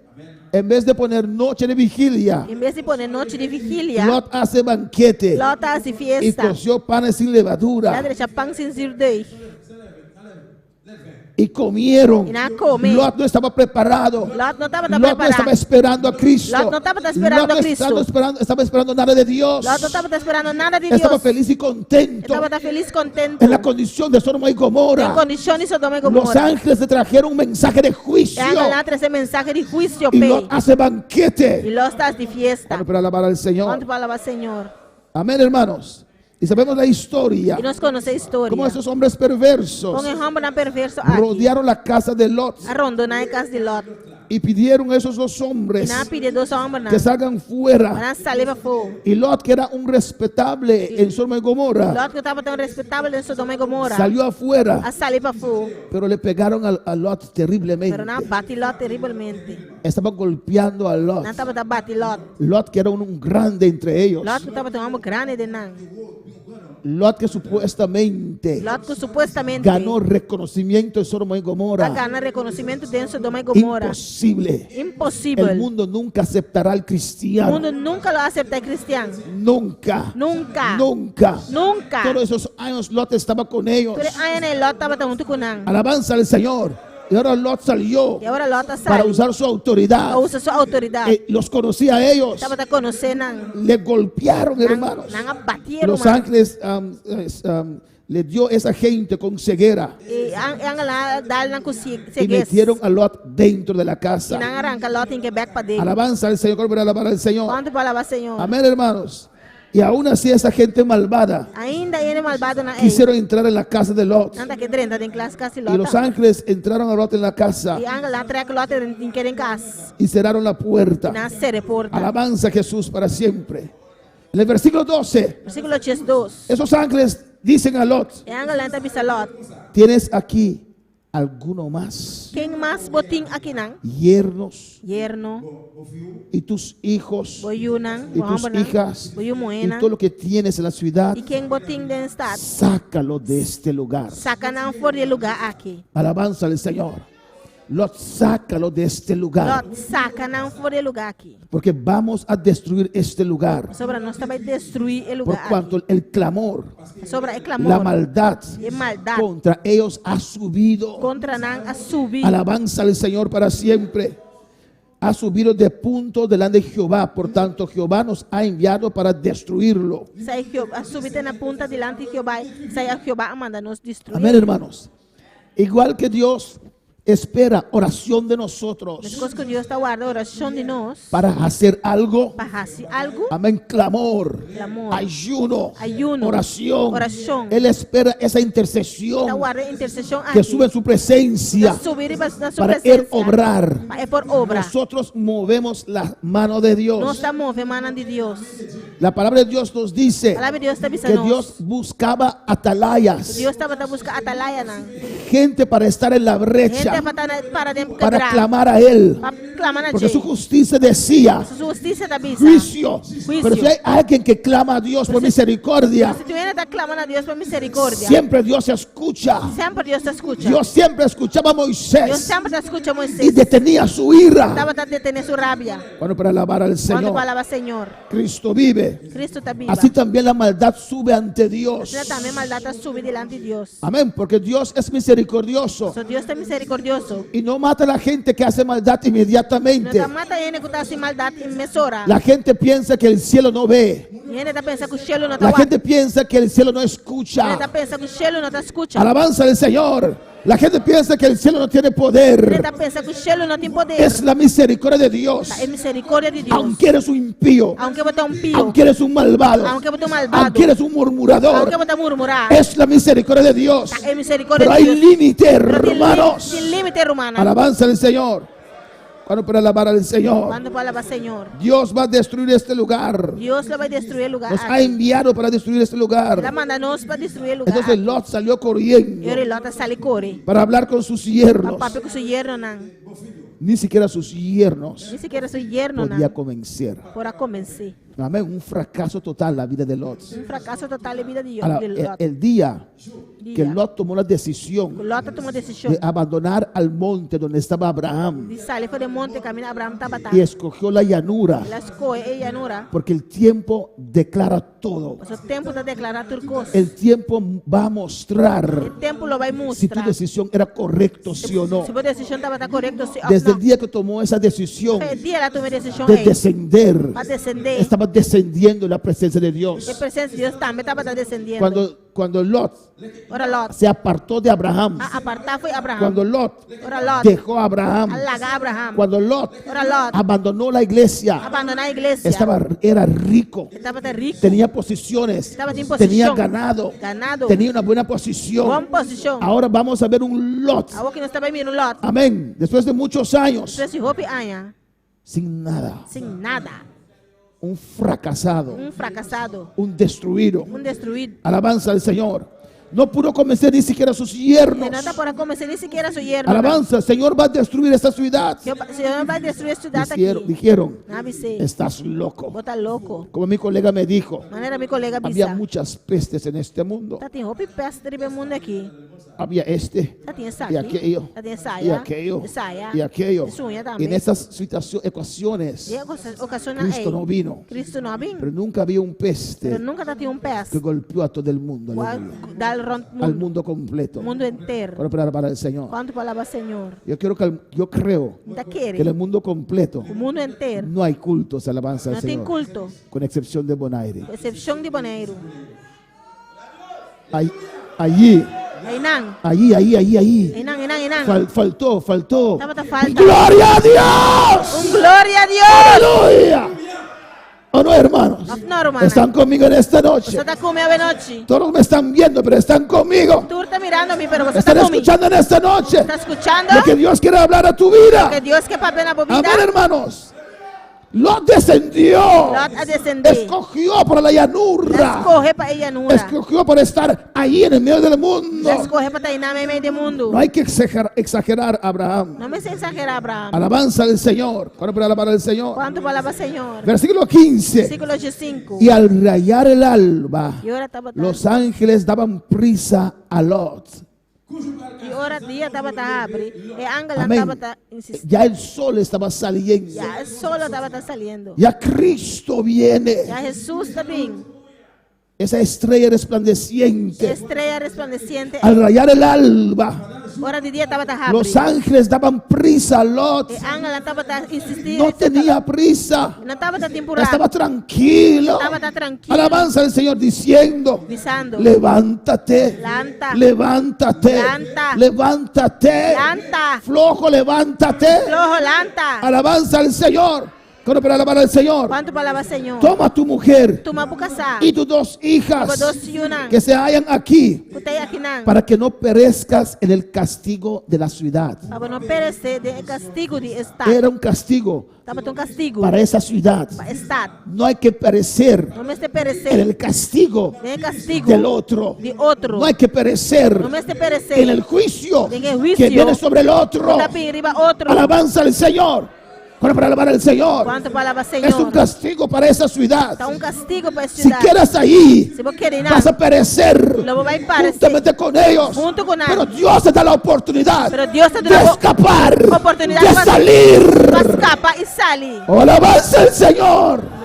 En vez de poner noche de vigilia, En bes di pone nochi di vigilia, Lot hace banquete. Lot a hasi Y fiesta. coció panes sin levadura. El a drecha pan sin zürdeg. Y comieron. I nan a kome. Lot no estaba preparado. Lot no tabata Lot no prepará. estaba esperando a Cristo. Lot no tabata esperando Lot no a Cristo. estaba esperando, estaba esperando nada de Dios. Lot no tabata esperando nada di Estaba Dios. feliz y contento. E tabata felis kontentu. En la condición de Sodoma y Gomorra. Den kondishon di Sodoma i Los Gomorra. ángeles le trajeron un mensaje de juicio. E angelnan a trese mensahe di huisio Y p'e. Lot hace banquete. I Lot ta hasi fiesta. Bueno, para alabar al Señor. Kuantu por alabá Señor. Amén, hermanos. Y sabemos la historia. I nos konosé e historia. Cómo esos hombres perversos Kon e hòmbernan perverso aki rodearon la casa de Lot a rondoná e kas di Lot. Y pidieron a esos dos hombres I nan a pidi e dos hòmbernan que salgan fuera. pa nan sali pafó. Y Lot, que era un respetable en Sodoma y Gomorra, Lòt ku tabata un respetabel den Sodoma i Gomora salió afuera, a sali pafó, pero le pegaron a, a Lot terriblemente. pero nan a bati Lòt teribelmente. Estaban golpeando a Lot. Nan tabata bati Lòt. Lot, que era un, un grande entre ellos. Lòt ku tabata un hòmber grandi den nan. Lot, que supuestamente Lòt ku supuestamente ganó reconocimiento en Sodoma y a Gomorra. gana rekonosimentu den Sodoma i Gomora. Imposible. Imposibel. El mundo nunca aceptará al cristiano. Mundu nunka lo aseptá e kristian. Nunca. Nunka. Nunca. Nunka. Todos esos años Lot estaba con ellos. Tur e añanan Lòt tabata huntu ku nan. Alabanza al Señor. Y ahora Lot salió I awor Lòt a para sali usar su autoridad. pa usa su outoridat. Eh, los conocía a ellos. Tabata konosé nan. Le golpearon, Nan, hermanos. nan a batié, Los ruman. ángeles am, es, am, le dio esa gente con ceguera I e angelnan a dal nan ku y siegues. metieron a Lot dentro de la I casa. nan a ranka Lòt hink'é bèk paden. Alabanza al Señor, ¿cómo alabar al Señor? Kuantu por alabá Señor? Amén, hermanos. Y aún así esa gente malvada Ainda e hende malbadonan ei. quisieron entrar en la casa de Lot. Nan ta ke drenta den klas kas di Y los Lòt. ángeles entraron a Lot en la casa I angelnan a trèk Lòt hink'é den kas. y cerraron la I puerta. nan a sera e porta. Alabanza a Jesús para siempre. En el versículo 12, Versíkulo 12. esos ángeles dicen a Lot, E angelnan ta bisa Lòt, ¿tienes aquí alguno más? Ken mas bo tin akinan? Yernos Yerno, y tus hijos bo yunan, y bo tus hòmbernan, hijas bo yu y muhénan, todo lo que tienes en la ciudad, i ken bo tin den stat. sácalo de este lugar. Saka nan for di e lugá aki. Alabanza al Señor. Lot, sácalo de este lugar. Lot, saka nan for di e lugá aki. Porque vamos a destruir este lugar. Pasobra nos ta bai destruí e Por lugá cuanto aki. el clamor, Pasobra e la klamor, maldad e maldat contra ellos ha subido. kontra nan a subi. Alabanza al Señor para siempre. Ha subido de punto delante de Jehová. Por tanto, Jehová nos ha enviado para destruirlo. Sai a subi te na punta dilanti Jehová, sai Jehová a manda nos destruí. Amén, hermanos. Igual que Dios espera oración de nosotros Meskos ku Dios ta warda orashon di nos para hacer algo. pa hasi algu, Amén, clamor, Clamor. ayuno, Ayuno. oración. Oración. Él espera esa intercesión ta warda interseshon que aki. sube en su presencia Ta subi riba na su para él presensia. obrar. Pa e por obra. Nosotros movemos la mano de Nos Dios. ta move mannan di Dios. La palabra de Dios nos dice Palabra di Dios ta bisa que nos. Dios buscaba atalayas, Dios tabata buska atalayanan. gente para estar en la brecha, Hende pa ta para den para kebra. clamar a Él. Pa klama na Porque dje. su justicia decía Su hustisia ta bisa. juicio. Huisio. Pero si hay alguien que clama a Dios por misericordia, Si tin hende ta klama na Dios pa miserikòrdia. siempre Dios escucha. Semper Dios ta skucha. Dios siempre escuchaba a Dios Moisés semper ta skucha y Moisés. detenía su ira. Tabata detené su rabia. Cuando para alabar al Kuantu Señor, pa alabá Señor. Cristo vive. Cristo ta biba. Así también la maldad sube ante Dios. Asina tambe maldat ta subi dilanti di Dios. Amén, porque Dios es misericordioso So Dios ta miserikòrdioso. y no mata a la gente que hace maldad No inmediatamente. ta mata hende ku ta hasi maldat mesora. La gente piensa que el cielo no ve. Hende ta pensa ku shelu no ta La wak. gente piensa que el cielo no Hende escucha. ta pensa ku shelu no ta skucha. Alabanza al Señor. La gente piensa que el cielo no tiene Hende poder. ta pensa ku shelu no tin poder. Es la misericordia de Dios. Ta e miserikòrdia di Dios. Aunque eres un impío, Aunke bo ta un impio. aunque eres un malvado, Aunke bo ta un malvado. aunque eres un murmurador, Aunke bo ta murmurá. es la misericordia de Dios. Ta e miserikòrdia Pero di hay Dios. límite, Pero tin hermanos. tin límite, rumannan. Alabanza al Señor. Cuando para alabar al Señor, Kuantu por alabá Señor. Dios va a destruir este lugar. Dios lo bai destruí e lugá Nos ha aki. enviado para destruir este El a lugar. manda nos pa destruí e lugá Entonces aki. Lot salió corriendo I ora Lot a sali kore. para hablar con sus Pa yernos. papia ku su yernonan. Ni siquiera sus yernos Ni sikiera su yernonan podía convencer. por a konvensé. Amén. Un fracaso total la vida de Lot. Un frakaso total e bida di Ahora, di el, Lot. el día que Dia. Lot tomó la decisión Lot a tuma desishon de abandonar al monte donde estaba Abraham di sali for di monte kaminda Abraham tabata. y escogió la llanura, El a skohe e llanura. porque el tiempo declara todo. Paso tempu ta deklará tur kos. El tiempo va a mostrar E tempu lo bai si tu mustra decisión era correcto, sí o no. si bo desishon tabata korekto, sí òf Desde no. el día que tomó esa decisión E dia el a tuma e desishon de ei descender, pa desendé. estaba descendiendo la presencia de Dios. E presensia di Dios tambe tabata desendiendo. Cuando, cuando Lot Ora Lot se apartó de Abraham, a apartá for di Abraham. cuando Lot Ora Lot dejó a Abraham, a laga Abraham. cuando Lot Ora Lot abandonó la iglesia, a bandoná iglesia. estaba, era rico, E tabata riku. tenía posiciones, Tabatin tenía posishon. ganado, Ganado. tenía una buena posición. Bon posishon. Ahora vamos a ver un Lot. Awor aki nos ta bai mira un Lot. Amén. Después de muchos años, Despues di hopi aña, sin nada, sin nada. un fracasado, Un frakasado. un destruido. Un destruí. Alabanza al Señor. No pudo convencer ni siquiera a sus yernos. E no ta por a konvensé ni sikiera su yerno. Alabanza, el Señor va a destruir esta ciudad. Señor ta bai destruí e siudat Dijeron, aki. dijeron, Nan a bis'é. estás loco. Bo ta loko. Como mi colega me dijo, Manera mi kolega había bisa. muchas pestes en este mundo. Tatin hopi pèst riba e mundu aki. Había este Tatin esaki. y aquello Tatin esaya. y aquello Esaya. y aquello. Esun Y en tambe. esas situaciones, ecuaciones, Den e okashonnan Cristo ei. no vino. Cristo no a bin. Pero nunca había un peste Pero nunka tatin un pèst. que golpeó a todo el mundo, Ku a aleluya. dal rònt Al mundu. mundo completo. Mundu henter. Para alabar al Señor. Kuantu por alabá Señor? Yo quiero que yo creo Mi ta que en kere. el mundo completo Ku mundu henter. no hay cultos de alabanza al No tin Señor, kulto. con excepción de Bonaire. Ku eksepshon di Boneiru. Ahí- Allí, Einan. allí, ahí, ahí, ahí. Einan, einan, einan. Fal- faltó, faltó. Tabata falta. ¡Gloria a Dios! Un gloria a Dios! ¡Aleluya! ¿O no, hermanos? Òf no, rumannan. Están conmigo en esta noche. Boso ta ku mi awe nochi. Todos me están viendo, pero están conmigo. Tur ta mirando mi, pero boso Están ta ku mi. escuchando en esta noche Ta skuchando? lo que Dios quiere hablar a tu vida. Loke Dios ke papia na bo bida. Amén, hermanos. Lot descendió. Lot a desendé. Escogió por la llanura. Skohe pa e llanura. Escogió por estar ahí en el medio del mundo. Skohe pa ta einan meimei di mundu. No hay que exagerar, exagerar Abraham. No mester eksagerá Abraham. Alabanza al Señor. ¿Cuánto para alabar al Señor? Kuantu por alabá Señor? Versículo 15. Versíkulo 5. Y al rayar el alba, I ora tabata. los ángeles daban prisa a Lot. I ora dia tabata habri. E angelnan Amén. tabata insistí. Ya el sol estaba saliendo. Ya e solo tabata saliendo. Ya Cristo viene. Ya Hesus ta bin. Esa estrella resplandeciente. Strea resplandesiente. Al rayar el alba, Ora di dia tabata habri. los ángeles daban prisa a Lot. E angelnan tabata insistí. No tenía prisa. No tabatin purá. Estaba tranquilo. Tabata trankil. Alabanza al Señor diciendo, Bisando. levántate, Lanta. levántate, Lanta. levántate, Lanta. flojo, levántate. Floho lanta. Alabanza al Señor. ¿Cuánto para alabar al Señor? Kuantu pa alabá Señor? Toma tu mujer Tuma bo kasá. y tus dos hijas Bo dos yunan. que se hallan aquí Ku t'ei akinan. para que no perezcas en el castigo de la ciudad. Pa bo no peresé den e kastigu di e stat. Era un castigo Tabata un kastigu. para esa ciudad. Pa e stat. No hay que perecer No mester peresé. en el castigo Den e kastigu. del otro. Di otro. No hay que perecer No mester peresé. en el juicio Den e huisio. que viene sobre el otro. Ta bin riba otro. Alabanza al Señor. ¿Cuánto para alabar al Señor? Kuantu pa alabá Es un Señor? castigo para esa ciudad. Ta un kastigu pa e Si siudat. quedas ahí, Si bo keda einan, vas a perecer Lo bo bai peresé. juntamente con ellos. Huntu ku nan. Pero Dios te da la oportunidad Pero Dios te de da escapar, oportunidat de salir. Pa skapa i sali. Oh, alabanza al Señor.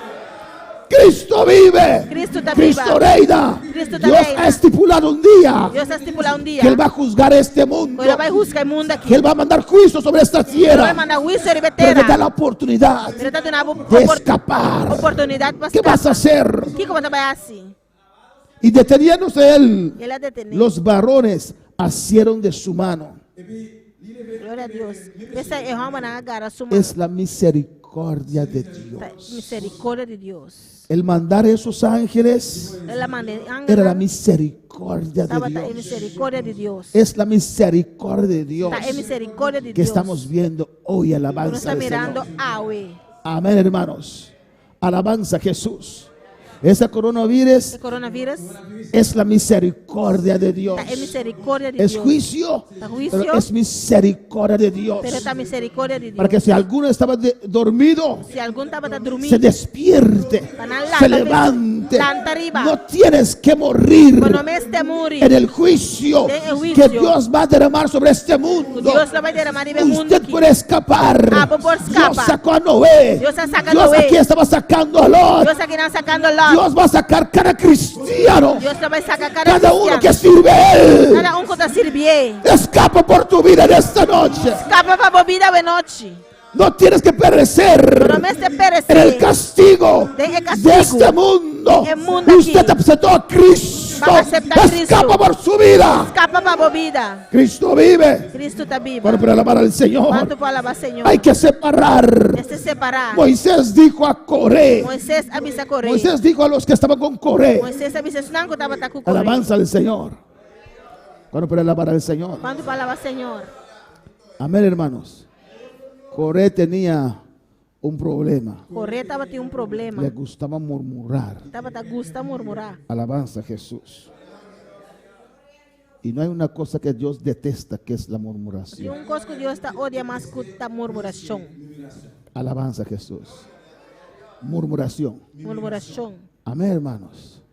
Cristo vive. Cristo ta Cristo biba. reina. Cristo ta Dios reina. ha estipulado un día Dios a stipulá un dia. que Él va a juzgar este mundo. Ku E lo bai husga e mundu aki. Que Él va a mandar juicio sobre esta E lo bai tierra. manda huisio riba Pero te da tera. la oportunidad Pero e ta duna de escapar. oportunidat pa ¿Qué vas a hacer? Kiko bo ta bai hasi? Y deteniéndose él, I el a detené. los varones asieron de su mano. Gloria na Dios. P'esei e hòmbernan a gara su man. Es la misericordia de Dios. Miserikòrdia di Dios. El mandar esos ángeles El a manda era la angelnan. misericordia de Tabata e Dios. miserikòrdia di Dios. Es la misericordia de Dios Ta e miserikòrdia di que Dios. estamos viendo hoy. Nos Alabanza ta al mirando Señor. awe. Amén, hermanos. Alabanza a Jesús. Ese coronavirus E coronavirus es la misericordia de Dios. ta e miserikòrdia di Es Dios. juicio, Ta huisio. pero es misericordia de Dios. Pero ta miserikòrdia di Para Dios. que si alguno estaba dormido, Si algun tabata drumí, se despierte, Pa nan lanta, se levante. lanta riba. No tienes que morir Bo no mester muri. en el juicio Den e huisio. que Dios va a derramar sobre este mundo. Dios lo bai deramá riba e mundu Usted aki. puede escapar. Ah, bo por Dios skapa. sacó a Noé. Dios a saka Dios Noé. aquí estaba sacando a Lot. Dios akinan sakando Lot. Dios va a sacar cada cristiano, Dios lo bai saka kada cada uno kristian. que sirve a Él. Kada un ku ta sirbié. Escapa por tu vida en esta noche. Skapa pa bo bida awe nochi. No tienes que perecer Bo no mester peresé. en el castigo Den e kastigu. de este mundo. E mundu aki. Usted aceptó a Cristo. Bo a aseptá Cristo. Escapa por su vida. Skapa pa bo bida. Cristo vive. Kristu ta biba. Bueno, para alabar al Señor. Kuantu por alabá Señor? Hay que separar. Mester separá. Moisés dijo a Coré. Moisés a bisa Coré. Moisés dijo a los que estaban con Coré. Moisés a bisa esnan ku tabata ku Coré. Alabanza al Señor. Cuando para alabar al Señor. Kuantu por alabá Señor? Amén, hermanos. Coré tenía un problema. Coré tabatin un problema. Le gustaba murmurar. Tabata gusta murmurá. Alabanza a Jesús. Y no hay una cosa que Dios detesta que es la Tin murmuración. un kos ku Dios ta odia mas ku ta murmurashon. Alabanza a Jesús. Murmuración. Murmurashon. Amén, hermanos.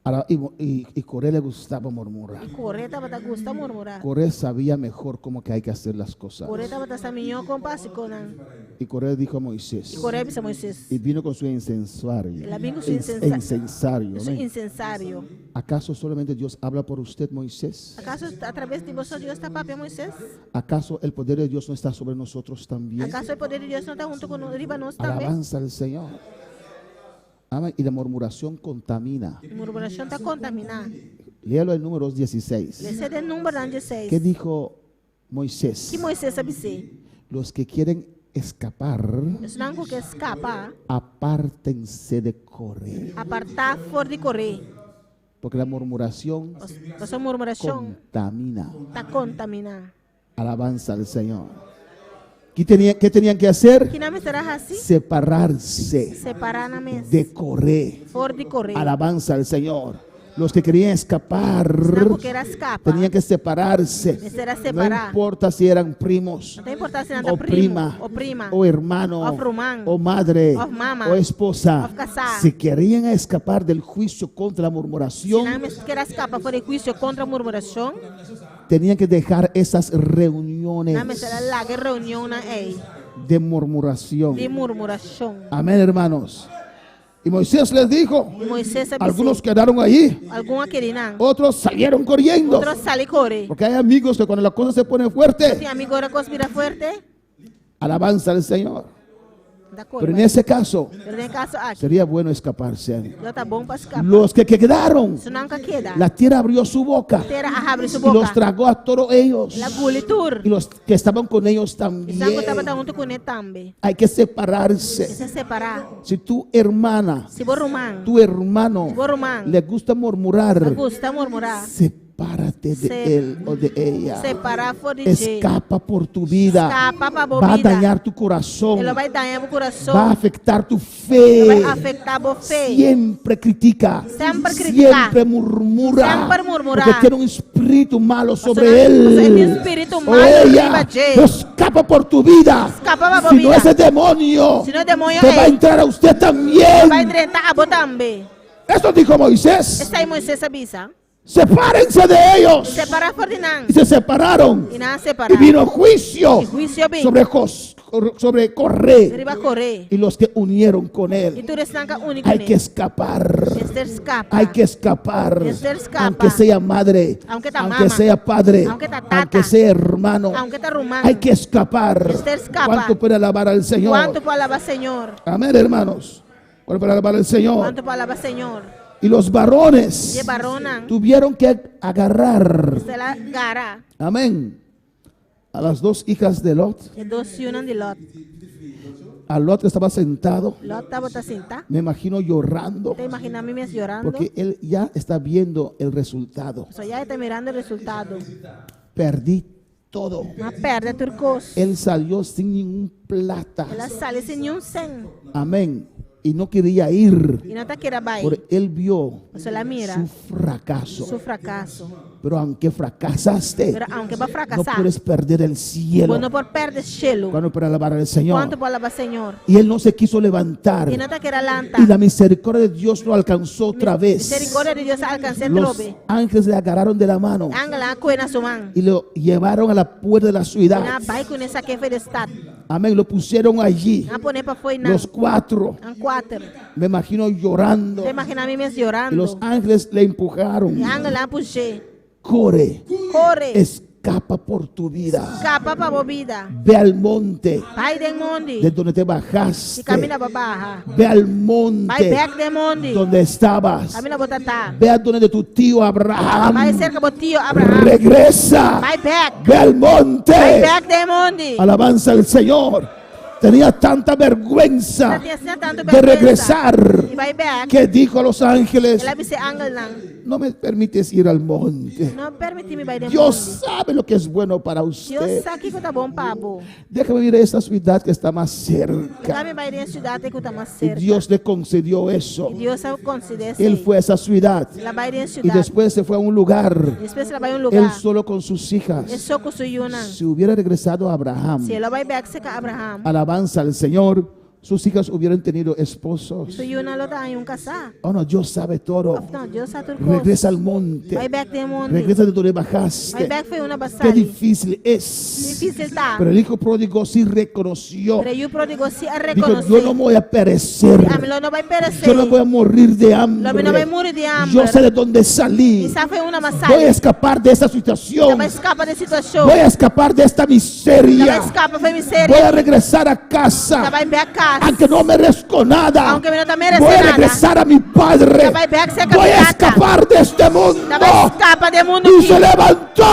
Ahora, y, y, y Coré le gustaba murmurar. I Coré tabata gusta murmurá. Coré sabía mejor cómo que hay que hacer las cosas. Coré tabata sa mihó kon pa hasi kosnan. Y Coré dijo a Moisés. I Coré a bisa Moisés. Y vino con su incensario. El a bin ku su Incensario. Su amén. insensario. ¿Acaso solamente Dios habla por usted, Moisés? Akaso a traves di bo so Dios ta papia, Moisés? ¿Acaso el poder de Dios no está sobre nosotros también? Akaso e poder di Dios no ta huntu ku nos, riba nos tambe? Alabanza al Señor. Amén. Y la murmuración contamina. Murmurashon ta kontaminá. Léalo en Números 16. Les'é den Númeronan diesseis. ¿Qué dijo Moisés? Ki Moisés a bis'é? Los que quieren escapar, Esnan ku ke skapa, apártense de Coré. apartá for di Coré. Porque la murmuración Pasobra murmurashon contamina. ta kontaminá. Alabanza al Señor. ¿Qué tenían, qué tenían que hacer? Ki nan mester a hasi? Separarse Separá nan mes. de Coré. For di Coré. Alabanza al Señor. Los que querían escapar Esnan ku ker a skapa. tenían que separarse. Mester a No separá. importa si eran primos No ta importá si nan ta o primo, prima o prima, o hermano òf ruman, o madre òf mama, o esposa. òf kasá. Si querían escapar del juicio contra la murmuración, Si nan mester ker a skapa for di huisio kontra murmurashon, tenían que dejar esas reuniones nan mester a laga e reunionnan ei de murmuración. di murmurashon. Amén, hermanos. Y Moisés les dijo, I Moisés a bisa, algunos quedaron allí, algun a keda einan, otros salieron corriendo. otro a sali kore. Porque hay amigos que cuando la cosa se pone fuerte, Tin amigu ora kos bira fuerte, alabanza al Señor. ta kore. Pero en ese caso, Pero den e kaso aki, sería bueno escaparse. lo ta bon pa skapa. Los que quedaron, Esnan ku a keda, la tierra abrió su boca tera a habri su y los boka. tragó a todos ellos. El a guli tur. Y los que estaban con ellos I esnan ku también. tabata huntu kuné tambe. Hay que separarse. Mester separá. Si tu hermana, Si bo ruman, tu hermano si bo ruman, le gusta murmurar, ta gusta murmurá, sepárate de él o de ella. Separá for di dje. Escapa por tu vida. Skapa pa bo Va a bida. dañar tu corazón. E lo bai daña bo kurason. Va a afectar tu Lo fe. bai afektá bo fe. Siempre critica. Semper critica. Siempre murmura. Semper murmura. Porque tiene un espíritu malo sobre Pasobra él. e tin un spiritu O malo ella. riba dje. Escapa por tu vida. Skapa pa bo Si no bida. ese demonio Si no e demonio te va a ei. entrar a usted también. Lo bai drenta abo tambe. Eso dijo Moisés. Esei Moisés a bisa. Sepárense de ellos. Separá for di nan. Y se separaron. I nan a separá. Y vino juicio I huisio a bin. sobre, Jos, sobre Coré Riba Coré. y los que unieron con I él. tur esnan ku a uni Hay kuné. que escapar. Mester skapa. Hay que escapar. Mester skapa. Aunque sea madre, Aunke ta aunque mama. sea padre, Aunke ta tata. aunque sea hermano. Aunke ta ruman. Hay que escapar. Mester skapa. ¿Cuánto puede alabar al Señor? Kuantu por alabá Señor? Amén, hermanos. ¿Cuánto puede alabar al Señor? Kuantu por alabá Señor? Y los varones I e varonnan tuvieron que agarrar. Mester a gara. Amén. A las dos hijas de Lot. E dos yunan di Lot. A Lot que estaba sentado. Lot tabata sintá. Me imagino llorando. Mi ta imaginá mi mes yorando. Porque él ya está viendo el resultado. Pasobra ya e ta mirando e resultado. Perdí todo. Mi a pèrdè tur kos. Él salió sin ningún plata. El a sali sin niun sèn. Amén. Y no quería ir. I no ta ker a bai. Porque él vio Pasobra el a mira su fracaso. su frakaso. Pero aunque fracasaste, Pero aunke bo a no frakasá, puedes perder el cielo. bo no por pèrdè shelu. Cuando para alabar al Señor. Kuantu por alabá Señor? Y él no se quiso levantar. I no ta ker a lanta. Y la misericordia de Dios lo alcanzó otra vez. Miserikòrdia di Dios a alkans'é Los trobe. ángeles le agarraron de la mano Angelnan a kohe na su man. y lo llevaron a la puerta de la ciudad. I nan a bai kuné sak'é for di stat. Amén. Lo pusieron allí. Nan a pon'é pafó einan. Los cuatro. Nan kuater. Me imagino llorando. Mi ta imaginá mi mes Y los yorando. ángeles le empujaron. E angelnan a push'é. Corre. Kore. Escapa por tu vida. Skapa pa bo bida. Ve al monte Bai den mondi. de donde te Di bajaste. kaminda bo a baha. Ve al Bai monte bèk den mondi. donde estabas. Kaminda bo ta ta. Ve a donde de tu tío Abraham. Bai serka bo tio Abraham. Regresa. Bai bèk. Ve al monte. Bai bèk den mondi. Alabanza al Señor. Tenía tanta vergüenza Ta tin asina tantu de bèrgwensa regresar di bai bèk. que dijo a los ángeles, El a bisa e angelnan, no me permites ir al monte. No permití mi bai den Dios mondi. sabe lo que es bueno para Dios usted. sa kiko ta bon pa bo. Déjame ir a esta ciudad que está más cerca. Laga mi bai den e siudat ei ku ta mas Y serka. Dios le concedió eso. I Dios a konsedé Él esei. fue a esa ciudad El a bai den e y siudat. después se fue a un lugar. Despues el a bai un Él lugá. solo con sus E hijas. so ku su yunan. Si hubiera regresado a Abraham, Si el a bai bèk serka Abraham, alabanza al Señor, sus hijas hubieran tenido esposos. su yunan lo ta haña un kasá. Oh no, Dios sabe todo. Òf no, Dios sa tur kos. Regresa al monte. Bai bèk den mondi. Regresa de donde Bai bajaste. bèk for unda bo a Qué sali. difícil es. Difísil ta. Pero el hijo pródigo sí reconoció. Pero e yu pródigo sí a Dijo, rekonosé. yo no voy a perecer. Ami lo no bai peresé. Yo no voy a morir de Lo mi no bai hambre. muri di hamber. Yo sé de dónde salí. Mi sa for unda m'a Voy a sali. escapar de esta Mi situación. ta bai skapa di e situashon. Voy a escapar de esta Mi ta bai miseria. skapa for e Voy miseria. a regresar a Mi ta casa. bai bèk kas. Aunque no merezco nada. Aunke mi no ta meresé Voy a nada. regresar a mi padre. Ta bai bèk serka Voy mi a tata. escapar de este mundo. Ta bai skapa di e mundu Y aki. se levantó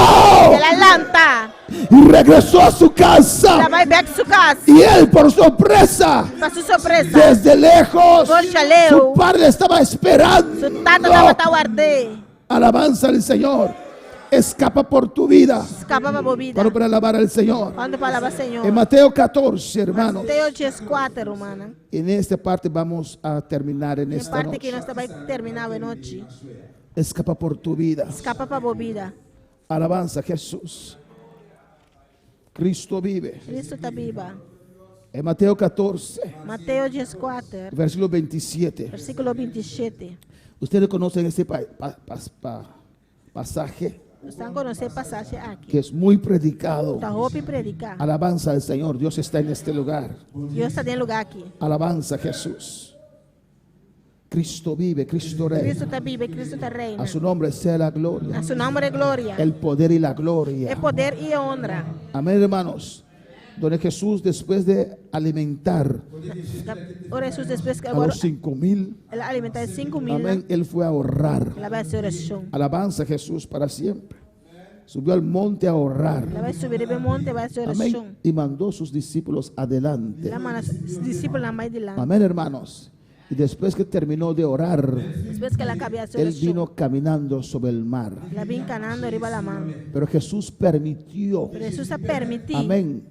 El a lanta. y regresó a su casa. El a bai bèk su kas. Y él, por sorpresa, Pa su sorpresa. desde lejos, For di aleu. su padre estaba esperando. Su tata tabata ward'é. Alabanza al Señor. Escapa por tu vida. Skapa pa bo bida. Para para alabar al Señor. Kuantu pa alabá Señor. En Mateo 14, hermanos. Mateo 14, rumannan. En esta parte vamos a terminar en E esta parti aki noche. nos ta bai terminá awe nochi. Escapa por tu vida. Skapa pa bo bida. Alabanza a Jesús. Cristo vive. Cristo ta biba. En Mateo 14, Mateo 14, versículo 27. versíkulo 27. Ustedes conocen este pa- pa- pas- pa- pasaje Boso konosé e pasashi aki. que es muy predicado. Ta hopi prediká. Alabanza al Señor. Dios está en este lugar. Dios ta den e lugá aki. Alabanza a Jesús. Cristo vive, Cristo reina. Cristo ta biba, Cristo ta reina. A su nombre sea la gloria, Na su nòmber gloria. el poder y la gloria. E poder i honra. Amén, hermanos. Donde Jesús, después de alimentar Ora Hesus despues a los 5000, el a alimentá 5000, amén, él fue a orar. el a bai hasi orashon. Alabanza a Jesús para siempre. Subió al monte a orar. El a bai subi riba e monte bai hasi orashon. Amén. Y mandó sus discípulos adelante. El a manda su disipelnan bai dilanti. Amén, hermanos. Y después que terminó de orar, Despues ku el a kaba hasi él orashon, vino caminando sobre el mar. el a bin kanando riba laman. Pero Jesús permitió, Pero Hesus a permití amén,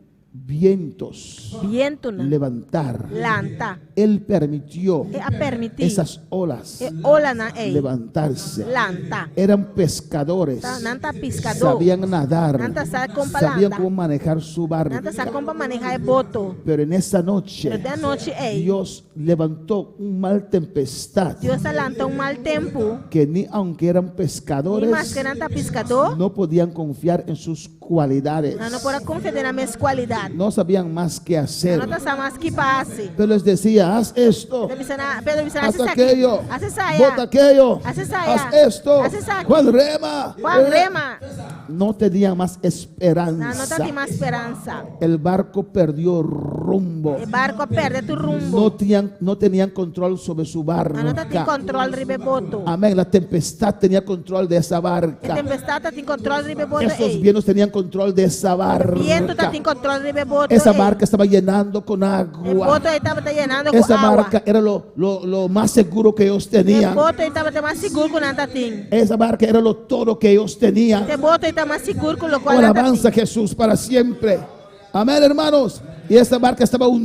vientos bientunan levantar. lanta. Él permitió El a permití esas olas e olanan ei levantarse. lanta. Eran pescadores. Ta, nan ta piskadó. Sabían nadar. Nan ta sa kon pa Sabían landa. cómo manejar su Nan ta sa barca. kon pa manehá e boto. Pero en esa noche, Pero den e anochi ei, Dios levantó un mal tempestad Dios a lanta un mal tempu. que ni aunque eran Ni pescadores, maske nan ta piskadó, no podían confiar en sus cualidades. nan no por a konfia den nan mes kualidat. No sabían más qué hacer. Nan no tabata sa mas ki pa hasi. Pero les decía, haz esto, Pedro bisa nan, Pedro bisa nan, haz hasi esaki, aquello, hasi esaya, bota aquello, hasi esaya, haz esto, hasi esaki. Juan rema. Juan rema. No tenían más Nan no esperanza. tabatin mas speransa. El barco perdió rumbo. E barku a pèrdè tur rumbo. No tenían, no tenían control sobre su Nan no tabatin barca. kòntròl riba e boto. Amén. La tempestad tenía control de esa E barca. tempestat tabatin kòntròl riba e boto Esos ei. vientos tenían control de esa Bientu barca. tabatin kòntròl riba e boto Esa ei. barca estaba llenando con E agua. boto ei tabata yenando ku Esa awa. barca era lo, lo, lo más seguro que ellos E tenían. boto ei tabata mas sigur ku nan tabatin. Esa barca era lo todo que ellos tenían. E boto ei tabata mas sigur ku lokual Oh, nan alabanza a tabatin. Jesús para siempre. Amén, hermanos. Y esa barca estaba E boto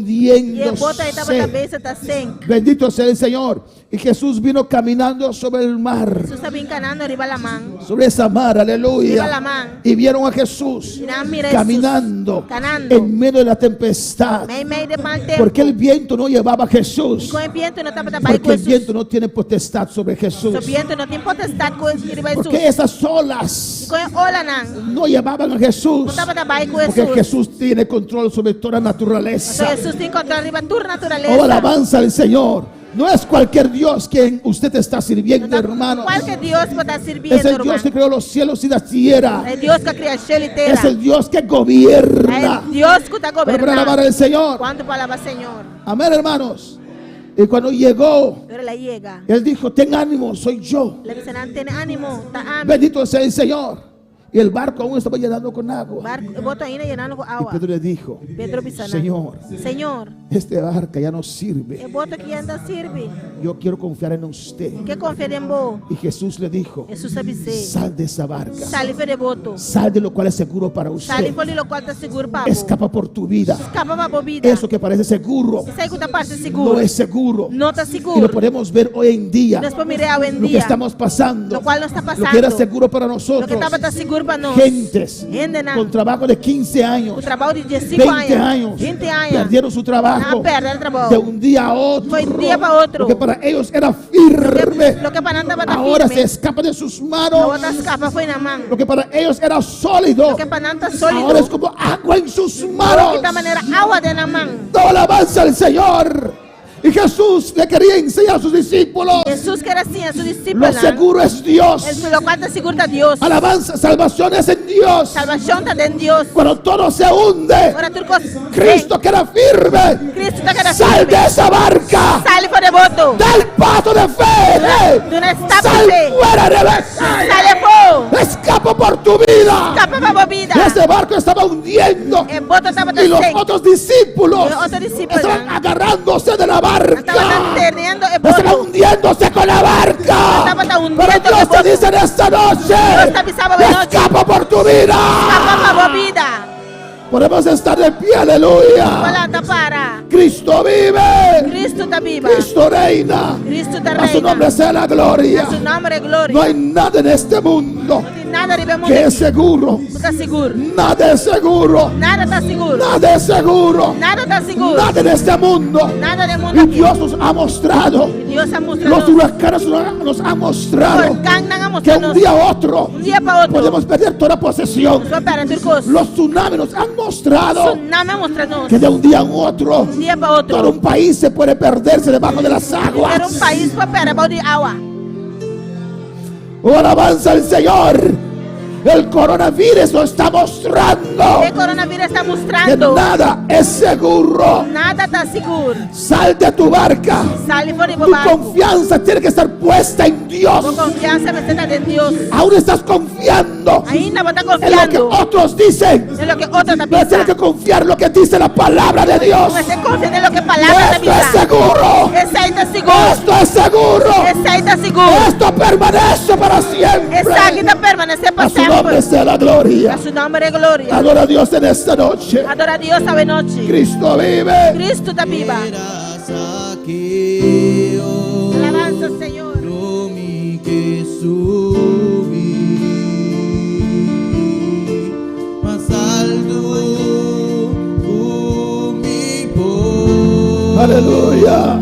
ei tabata hundiéndose. bezig ta senk. Bendito sea el Señor. Y Jesús vino caminando sobre el mar. Hesus a bin kanando riba laman. Sobre esa mar, aleluya. Riba laman. Y vieron a Jesús I nan a mira Hesus caminando kanando. en medio de la tempestad. Meimei di mal tempu. Porque el viento no llevaba a Jesús. Ku e bientu no tabata bai Porque ku el Hesus. viento no tiene potestad sobre Jesús. E bientu no tin potestat ku riba Hesus. Porque esas olas Ku e olanan no llevaban a Jesús. no tabata bai ku Porque Hesus. Jesús tiene control sobre toda naturaleza. Hesus tin kòntròl riba tur Oh, naturalesa. alabanza al Señor. No es cualquier Dios quien usted está sirviendo, No ta hermanos. kualke Dios bo ta Es sirbiendo, el Dios que ruman. creó los cielos y la tierra. E Dios ku a kria shelu i tera. Es el Dios que E gobierna. Dios ku ta Pero para alabar goberná. al Señor. Kuantu por alabá Señor? Amén, hermanos. Y cuando llegó, Ora el a yega. él dijo, ten ánimo, soy yo. El a bisa nan tene ánimo, ta ami. Bendito sea el Señor. Y el barco aún estaba llenando con agua. Barku, e boto ainda yenando ku Y awa. Pedro le dijo, Pedro a bisa nan, Señor, Señor, este barca ya no e sirve. boto aki ya no ta sirbi. Yo quiero confiar en usted. Mi ke konfia den bo. Y Jesús le dijo, Hesus a bis'é, sal de esa barca. Sali for di e boto. Sal de lo cual es seguro para Sali usted. for di lokual ta sigur pa bo. Escapa por tu vida. Skapa pa bo bida. Eso que parece seguro Esei ku ta parse sigur no es seguro. No ta Y lo sigur. podemos ver hoy en día. Nos por mira awe en Lo que dia. estamos pasando. Lo kual nos ta Lo que era pasando. seguro para Loke nosotros. tabata sigur pa nos. Gentes Hendenan. con trabajo de 15 años, Ku trabou di 15 20 aña, años, 20 aña. perdieron su trabajo Nan a pèrdè trabou. de un día a otro. For di un dia pa otro. Lo que para ellos era firme, Loke pa nan tabata ahora firme. se escapa de sus manos. Awor ta skapa for di nan man. Lo que para ellos era sólido, Loke pa nan ta sólido. ahora es como agua en sus manos. Awor ta manera awa den nan man. Todo alabanza al Señor. Y Jesús le quería enseñar a sus discípulos. Hesus ker a siña su Lo disipelnan. seguro es Dios. E lokual ta sigur ta Dios. Alabanza, salvación es en Dios. Salbashon ta den Dios. Cuando todo se hunde, Ora tur kos. Cristo queda firme. Cristo ta keda Sal firme. de esa barca. Sali for di e boto. Da el paso de fe. Duna e stap di Sal fe. fuera de la Sali afó. Escapa por tu vida. Skapa pa bo bida. Ese barco estaba hundiendo. E boto tabata Y los senk. otros discípulos E otro disipelnan estaban agarrándose de la barca. Tabata teniendo e Estaban boto. hundiéndose con la barca. Tabata hundiendo Pero Dios e te boto. dice en esta noche: Dios ta bisa bo anochi. Escapa por tu vida. Skapa pa bo bida. Podemos estar de pie, aleluya. Por lanta para. Cristo vive. Cristo ta biba. Cristo reina. Cristo ta A su reina. nombre sea la gloria. Na su nòmber gloria. No hay nada en este mundo No tin nada riba mundu que es aki. seguro. Ku ta sigur. Nada es seguro. Nada ta sigur. Nada es seguro. Nada ta sigur. Nada en este mundo. Nada den mundu Y aki. Dios nos ha mostrado. Dios a mustra Los nos. huracanes nos han mostrado Orkannan a que mustra un nos. día a otro Un dia pa otro. podemos perder toda posesión. Nos por pèrdè tur kos. Los tsunamis nos han mostrado Tsunami a mustra nos. que de un día a otro Un dia pa otro. todo un país se puede perderse debajo de las aguas. Henter un pais por pèrdè bou di awa. Oh, alabanza al Señor. El coronavirus nos está mostrando E coronavirus ta que mustrando. nada es seguro. Nada ta sigur. Sal de tu barca. Sali for di Tu barku. confianza tiene que estar puesta en Dios. Bo konfiansa mester ta den Dios. Aún estás confiando Ainda bo ta en lo que konfiando otros dicen. den loke otro ta Pero tienes que bisa. confiar en lo que dice la palabra de Dios. Mester konfia den loke palabra ta Esto es bisa. seguro. Esei ta sigur. Esto es seguro. Esei ta sigur. Esto permanece para siempre. Esaki ta permanesé pa A su nombre semper. sea la gloria. Na su nòmber gloria. Adora a Dios en esta noche. Adorá Dios awe nochi. Cristo vive. Cristo ta biba. Alabansa Señor. Aleluya.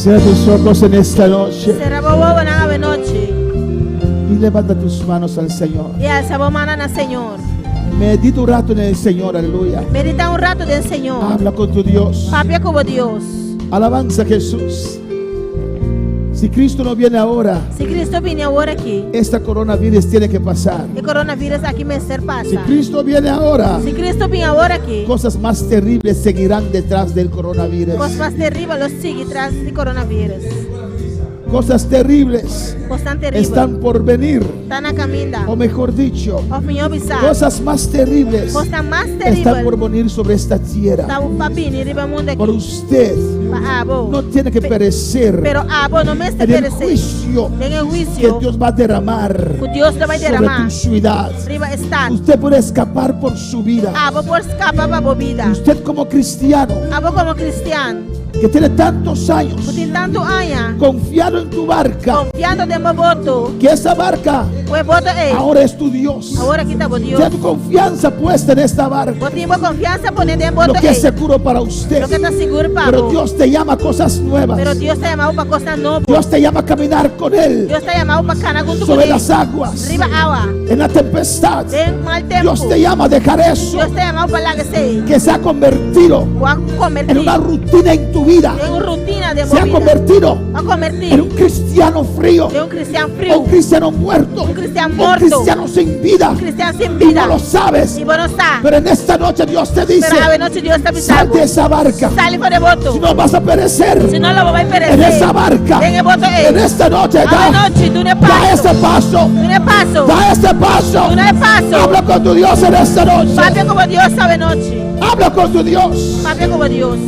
Cierra tus ojos en esta noche Sera bo wowonan awe nochi. y levanta tus manos al Señor. I alsa bo mannan na Señor. Medita un rato en el Señor, aleluya. Meditá un ratu den Señor. Habla con tu Dios. Papia ku bo Dios. Alabanza a Jesús. Si Cristo no viene ahora, Si Kristu bini awor aki, esta coronavirus tiene que pasar. e coronavirus aki mester Si pasa. Cristo viene ahora, Si Kristu bini awor aki, cosas más terribles seguirán detrás del coronavirus. kos mas teribel lo sigui tras di coronavirus. Cosas terribles Kosnan teribel están por venir. Ta na kaminda. O mejor dicho, Òf mihó bisá, cosas más terribles kosnan mas están por teribel venir sobre esta tierra. ta pa bini riba mundu Por aki. usted Pa abo. no tiene que perecer Pero abo no mester en el peresé juicio den e que huisio Dios va a derramar ku Dios lo bai sobre deramá tu ciudad. riba e stat. Usted puede escapar por su vida. Abo por skapa pa bo bida. Usted como cristiano Abo komo kristian que tiene tantos años ku tin tantu aña confiado en tu barca, konfiando den bo boto, que esa barca ku e boto ei ahora es tu Dios. awor aki ta bo Dios. Ten tu confianza puesta en esta barca, Bo tin bo konfiansa poné den lo boto que es ei, seguro para usted. loke ta sigur pa Pero bo. Dios te llama a cosas nuevas. Pero Dios ta yama bo pa kosnan nobo. Dios te llama a caminar con Él Dios ta yama bo pa kana huntu sobre kuné las aguas, riba awa, en la tempestad. den mal Dios tempu. te llama a dejar eso Dios ta yama bo pa laga esei que se ha convertido ku a en kombertí una rutina en tu vida. den un rutina den bo Se ha bida. convertido A kombertí en un cristiano frío, den un kristian un friu, cristiano muerto, un kristian un morto, cristiano sin vida. un kristian sin Y bida. no lo sabes. I bo no sa. Pero en esta noche Dios te dice, Pero awe nochi Dios ta bisa sal bo, de esa barca. Sali for di e boto. Si no vas a perecer Si no lo bo bai en peresé esa barca. den e boto ei. En esta noche Awe da, nochi, duna e da paso. ese paso. Duna e paso. Da ese paso. Duna e paso. Habla con tu Dios en esta noche. Papia ku bo Dios awe nochi. Habla con tu Dios. Papia ku bo Dios.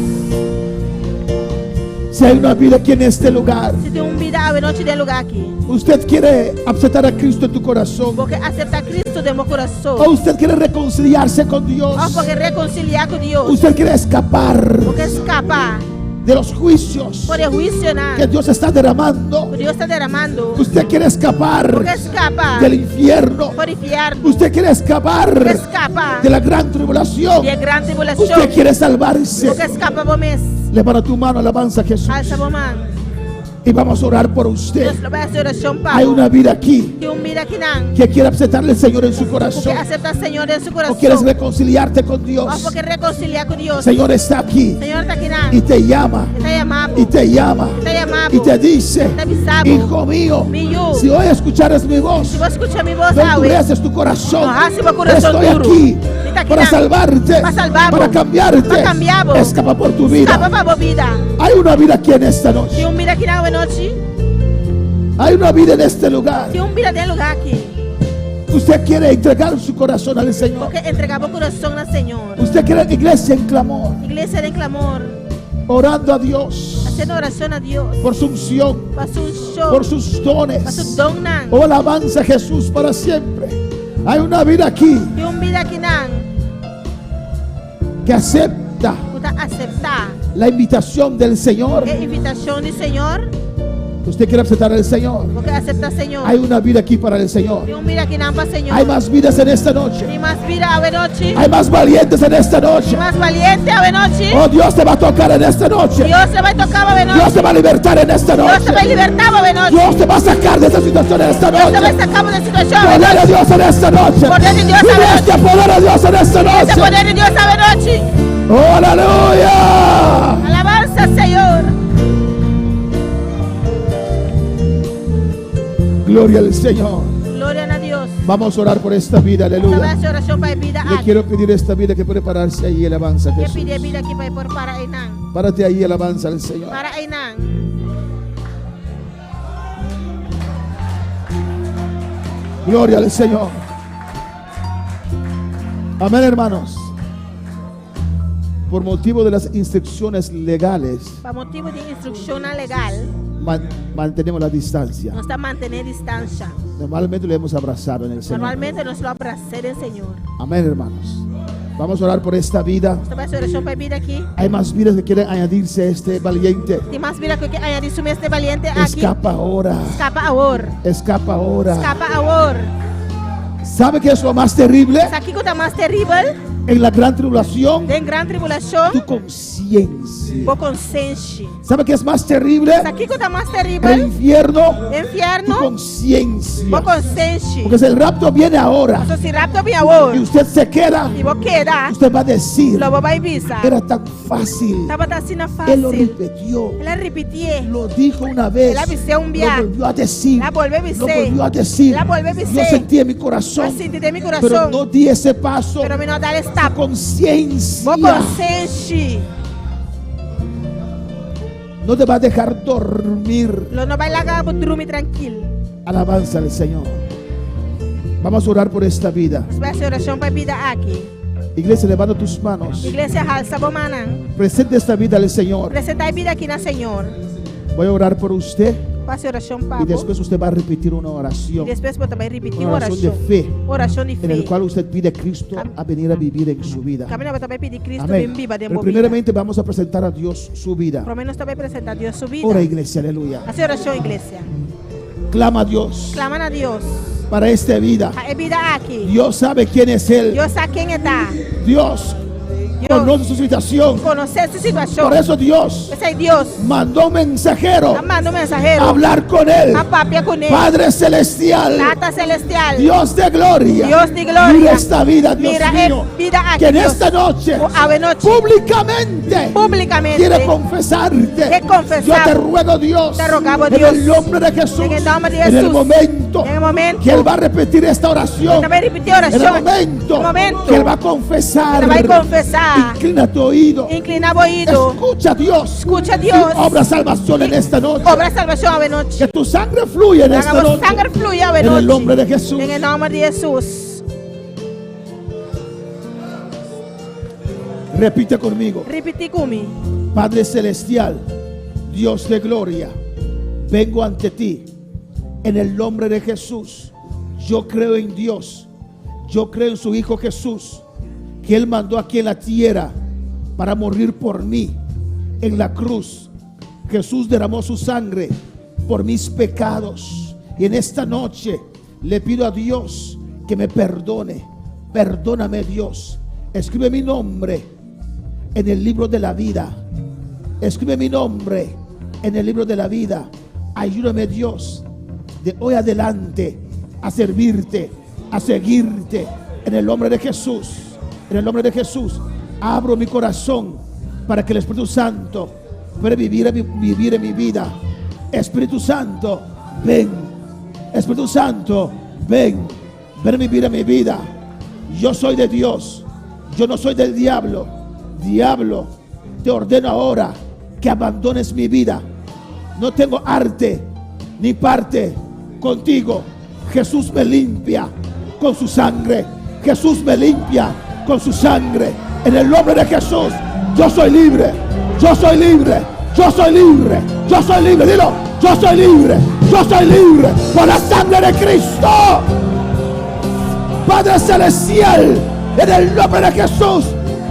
Si hay una vida aquí en este lugar, Si tin un bida awe nochi den e lugá aki, usted quiere aceptar a Cristo en tu corazón. Bo ke aseptá Kristu den bo kurason. O usted quiere reconciliarse con Dios. Òf bo ke rekonsiliá ku Dios. Usted quiere escapar Bo ke skapa de los juicios for di e huisionan que Dios está derramando. ku Dios ta deramando. Usted quiere escapar Bo ke skapa del infierno. for di fièrnu. Usted quiere escapar Bo ke skapa de la gran tribulación. di e gran tribulashon. Usted quiere salvarse. Bo ke skapa bo mes. Levanta tu mano, alabanza a Jesús. Alsa bo man. Y vamos a orar por usted. Nos lo bai hasi orashon pa Hay bo. una vida aquí Tin un bida akinan que quiere aceptarle al Señor en su ku corazón. ke aseptá Señor den su O quieres kurason. reconciliarte con Òf Dios. bo ke rekonsiliá ku Dios. Señor está aquí Señor ta akinan. y te llama. E ta yama bo. Y te llama. E ta yama bo. Y te dice, Ta bisa bo. hijo mío, Mi yu. si hoy escucharas mi voz, Si bo skucha mi bos no awe. endureces tu corazón. No hasi bo kurason Estoy duru. aquí Mi ta para akinan. salvarte, Pa salba bo. para cambiarte. Pa kambia bo. Escapa por tu vida. Skapa pa bo bida. Hay una vida aquí en esta noche. Tin un bida akinan awe nochi. Hay una vida en este lugar. Tin un bida den e lugá aki. Usted quiere entregar su corazón al Señor. Bo ke entregá bo kurason na Señor. Usted quiere iglesia en clamor, Iglesia den klamor. orando a Dios Hasiendo orashon na Dios. por su unción, Pa su unshon. por sus dones. Pa su donnan. Oh, alabanza a Jesús para siempre. Hay una vida aquí Tin un bida akinan. que acepta Ku ta aseptá la invitación del Señor. e invitashon di Señor. Usted quiere aceptar al Señor. Bo ke aseptá Señor. Hay una vida aquí para el Señor. Tin un bida akinan pa Señor. Hay más vidas en esta noche. Tin mas bida awe nochi. Hay más valientes en esta noche. Tin mas valiente awe nochi. Oh, Dios te va a tocar en esta noche. Dios ta bai toka bo awe Dios nochi. te va a libertar en esta Dios ta bai noche. libertá bo awe nochi. Dios te va a sacar de esta situación en esta Dios ta bai noche. saka bo di e situashon awe Poder de nochi. Dios en esta noche. Poder di Dios awe Iglesia, poder de Dios en esta Iglesia, noche. poder di Dios awe nochi. Oh, aleluya. Alabansa, Señor. Gloria al Señor. Gloria na Dios. Vamos a orar por esta vida, Nos ta bai aleluya. hasi orashon pa e bida Le aki. quiero pedir esta vida que puede pararse ahí, alabanza a Ke Jesús. pidi e bida aki pa e por para einan. Párate ahí, alabanza al Señor. Para einan. Gloria al Señor. Amén, hermanos. Por motivo de las instrucciones legales, Pa motibu di instrukshonnan legal, man- mantenemos la distancia. nos ta mantené distansia. Normalmente lo hemos abrazado en el Señor. Normalmente nos lo brasa den Señor. Amén, hermanos. Vamos a orar por esta vida. Nos ta bai hasi orashon pa e bida aki. Hay más vidas que quieren añadirse a este valiente. Tin mas bida ku ke añadí su mes na e valiente aki. Escapa ahora. Skapa awor. Escapa ahora. Skapa awor. ¿Sabe qué es lo más terrible? Sa kiko ta mas teribel? En la gran tribulación, Den gran tribulashon, tu conciencia. bo konsenshi. ¿Sabe qué es más terrible? Sa kiko ta mas El teribel? infierno, tu Infièrnu, conciencia. bo konsenshi. Porque si el rapto viene ahora Paso si rapto bin awor y usted se queda, i bo keda, usted va a decir, lo bo bai bisa. era tan fácil. Tabata asina Él lo fásil. repitió. El a ripitié. Lo dijo una vez. El a bis'é un Lo bia. volvió a decir. El a bolbe bis'é. Lo volvió a decir. El a bolbe bis'é. Yo sentí en mi corazón. Mi a sinti den mi Pero kurason. no di ese paso. Pero mi no a dal e stap. Conciencia. Bo konsenshi. No te va a dejar dormir. Lo no bai laga bo drumi trankil. Alabanza al Señor. Vamos a orar por esta vida. Nos bai hasi orashon pa e bida aki. Iglesia, levanta tus manos. Iglesia, halsa bo mannan. Presenta esta vida al Señor. Presentá e bida aki na Señor. Voy a orar por usted. Pa hasi orashon pa Y bo. después usted va a repetir una oración. I despues bo ta bai ripití Una un oración de orashon. fe. Orashon di En el fe. cual usted pide a Cristo a venir a vivir en su vida. Kaminda bo ta bai pidi Cristo Amén. bin biba den Pero bo bida. primeramente vamos a presentar a Dios su vida. Promé nos ta bai presentá Dios su bida. Ora iglesia, aleluya. Hasi orashon iglesia. Clama a Dios Klama na Dios. para esta vida. Pa e bida aki. Dios sabe quién es Él. Dios sa ken e ta. Dios Dios conoce su situación. konosé su situashon. Por eso Dios P'esei Dios mandó un mensajero a manda un a mensahero hablar con él. a papia kuné. Padre celestial, Tata celestial. Dios de gloria. Dios di gloria. Mira esta vida, Dios Mira e mío. bida aki, Que en Dios. esta noche, Ku awe nochi. públicamente, Públikamente. quiere confesarte. Ke konfesá. Yo te ruego, Dios, Te rogabo, en Dios. el nombre de Jesús, En el nombre de en el Jesús. momento, En el momento. que él va a repetir esta oración, E ta bai ripití en orashon. el momento, En el momento. que él va a confesar, E ta bai konfesá. Inclina tu oído, Inkliná bo oido. escucha a Dios, Skucha Dios. y obra salvación en esta noche, Obra salvashon awe nochi. que tu sangre fluya en Laga esta bo noche, sanger flui awe en el nochi. nombre de Jesús. Den e nòmber di Hesus. Repite conmigo. Ripití ku mi. Padre Celestial, Dios de gloria, vengo ante ti en el nombre de Jesús. Yo creo en Dios, yo creo en su Hijo Jesús, que Él mandó aquí en la tierra para morir por mí en la cruz. Jesús derramó su sangre por mis pecados. Y en esta noche le pido a Dios que me perdone. Perdóname Dios. Escribe mi nombre en el libro de la vida. Escribe mi nombre en el libro de la vida. Ayúdame Dios de hoy adelante a servirte, a seguirte. En el nombre de Jesús. En el nombre de Jesús. Abro mi corazón para que el Espíritu Santo pueda vivir, vivir en mi vida. Espíritu Santo, ven. Espíritu Santo, ven. Ven a vivir en mi vida. Yo soy de Dios. Yo no soy del diablo. Diablo, te ordeno ahora que abandones mi vida. No tengo arte ni parte contigo. Jesús me limpia con su sangre. Jesús me limpia con su sangre. En el nombre de Jesús, yo soy libre. Yo soy libre. Yo soy libre. Yo soy libre. Dilo, yo soy libre. Yo soy libre por la sangre de Cristo. Padre Celestial, en el nombre de Jesús,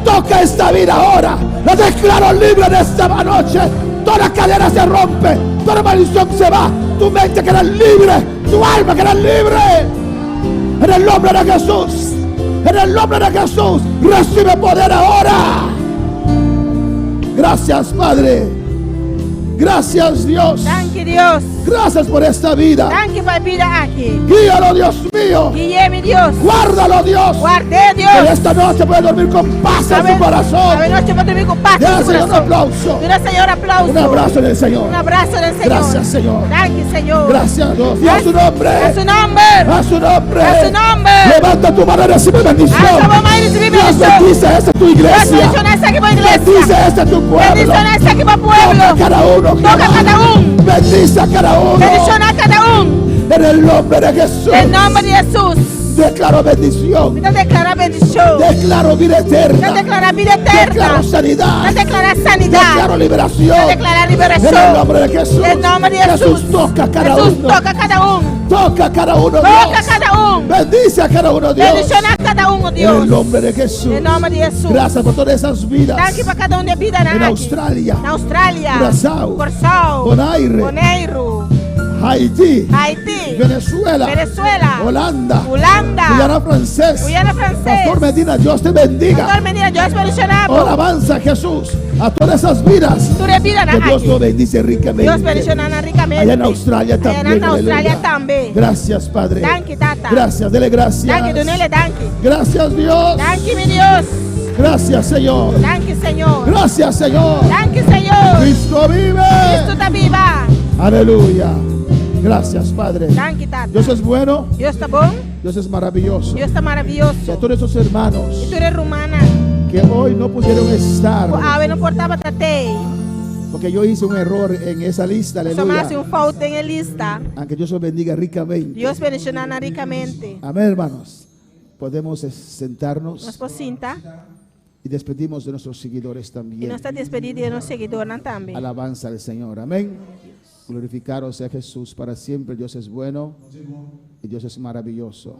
toca esta vida ahora. La declaro libre en esta noche. Toda cadena se rompe, toda maldición se va. Tu mente queda libre, tu alma queda libre. En el nombre de Jesús, en el nombre de Jesús, recibe poder ahora. Gracias, Padre. Gracias, Dios. Danki Dios. Gracias por esta vida. Danki pa e bida aki. Guíalo, Dios mío. Gui'é mi Dios. Guárdalo, Dios. Ward'é Que Dios. esta noche pueda dormir con paz en su corazón. Awe nochi por drumi ku pas Dale en al su Señor un kurason. aplauso. Duna Señor aplauso. Un abrazo en el Señor. Un abraso den Señor. Gracias, Señor. Danki, Señor. Gracias, Dios. Y a su nombre. A su nòmber. A su nombre. A su nòmber. Levanta tu mano y recibe bendición. Alsa bo man i risibí Dios bendishon. bendice esta es tu Dios iglesia. bendishoná esaki bo iglesia. Bendice este es tu pueblo. Bendishoná esaki bo pueblo. Toca a cada uno. Toka Jehová. kada un. Bendice a cada uno. Bendishoná kada un. En el nombre de Jesús. Den nòmber di Hesus. Declaro bendición. Mi ta deklará bendishon. Declaro vida Mi ta eterna. deklará bida eterna. Declaro sanidad. Mi ta deklará sanidat. Declaro liberación. Mi ta deklará liberashon. En el nombre de Jesús. Den nòmber di Hesus. Jesús toca a cada Hesus uno. toka kada un. Toca a cada uno. Toka Dios. kada un. Bendice a cada uno, Dios. Bendishoná kada un, En Dios. el nombre de Jesús. Den nòmber di Hesus. Gracias por todas esas vidas. Danki pa kada un di e bidanan En aki. Australia. Na Australia. Curaçao. Kòrsou. Bonaire. Boneiru. Haití, Haiti, Venezuela, Venezuela, Holanda, Hulanda, Guyana Francés, Guyana Franses. Pastor Medina, Dios te bendiga. Pastor Medina, Dios bendishoná bo. Ahora avanza Jesús a todas esas vidas. Tur e bida Que Dios aki. lo bendice ricamente. Dios bendishoná nan rikamente. Allá en Australia Allá también. na Australia aleluya. tambe. Gracias, Padre. Danki, Tata. Gracias, dele gracias. Danki, dun'Ele danki. Gracias, Dios. Danki, mi Dios. Gracias, Señor. Danki, Señor. Gracias, Señor. Danki, Señor. Cristo vive. Cristo ta biba. Aleluya. Gracias, Padre. Danki, Tata. Dios es bueno. Dios ta bon. Dios es maravilloso. Dios ta Y a maravioso. todos esos hermanos I tur e rumannan. que hoy no pudieron estar, Ku awe no por tabata tei. porque yo hice un error en esa lista, So m'a hasi aleluya. un fout den e lista. Aunque Dios los bendiga ricamente. Dios bendishoná nan rikamente. Amén, hermanos. Podemos sentarnos Nos por sinta y despedimos de nuestros seguidores i también. nos ta despedí di nos siguidónan tambe. Alabanza al Señor. Amén. Glorificado sea Jesús para siempre. Dios es bueno y Dios es maravilloso.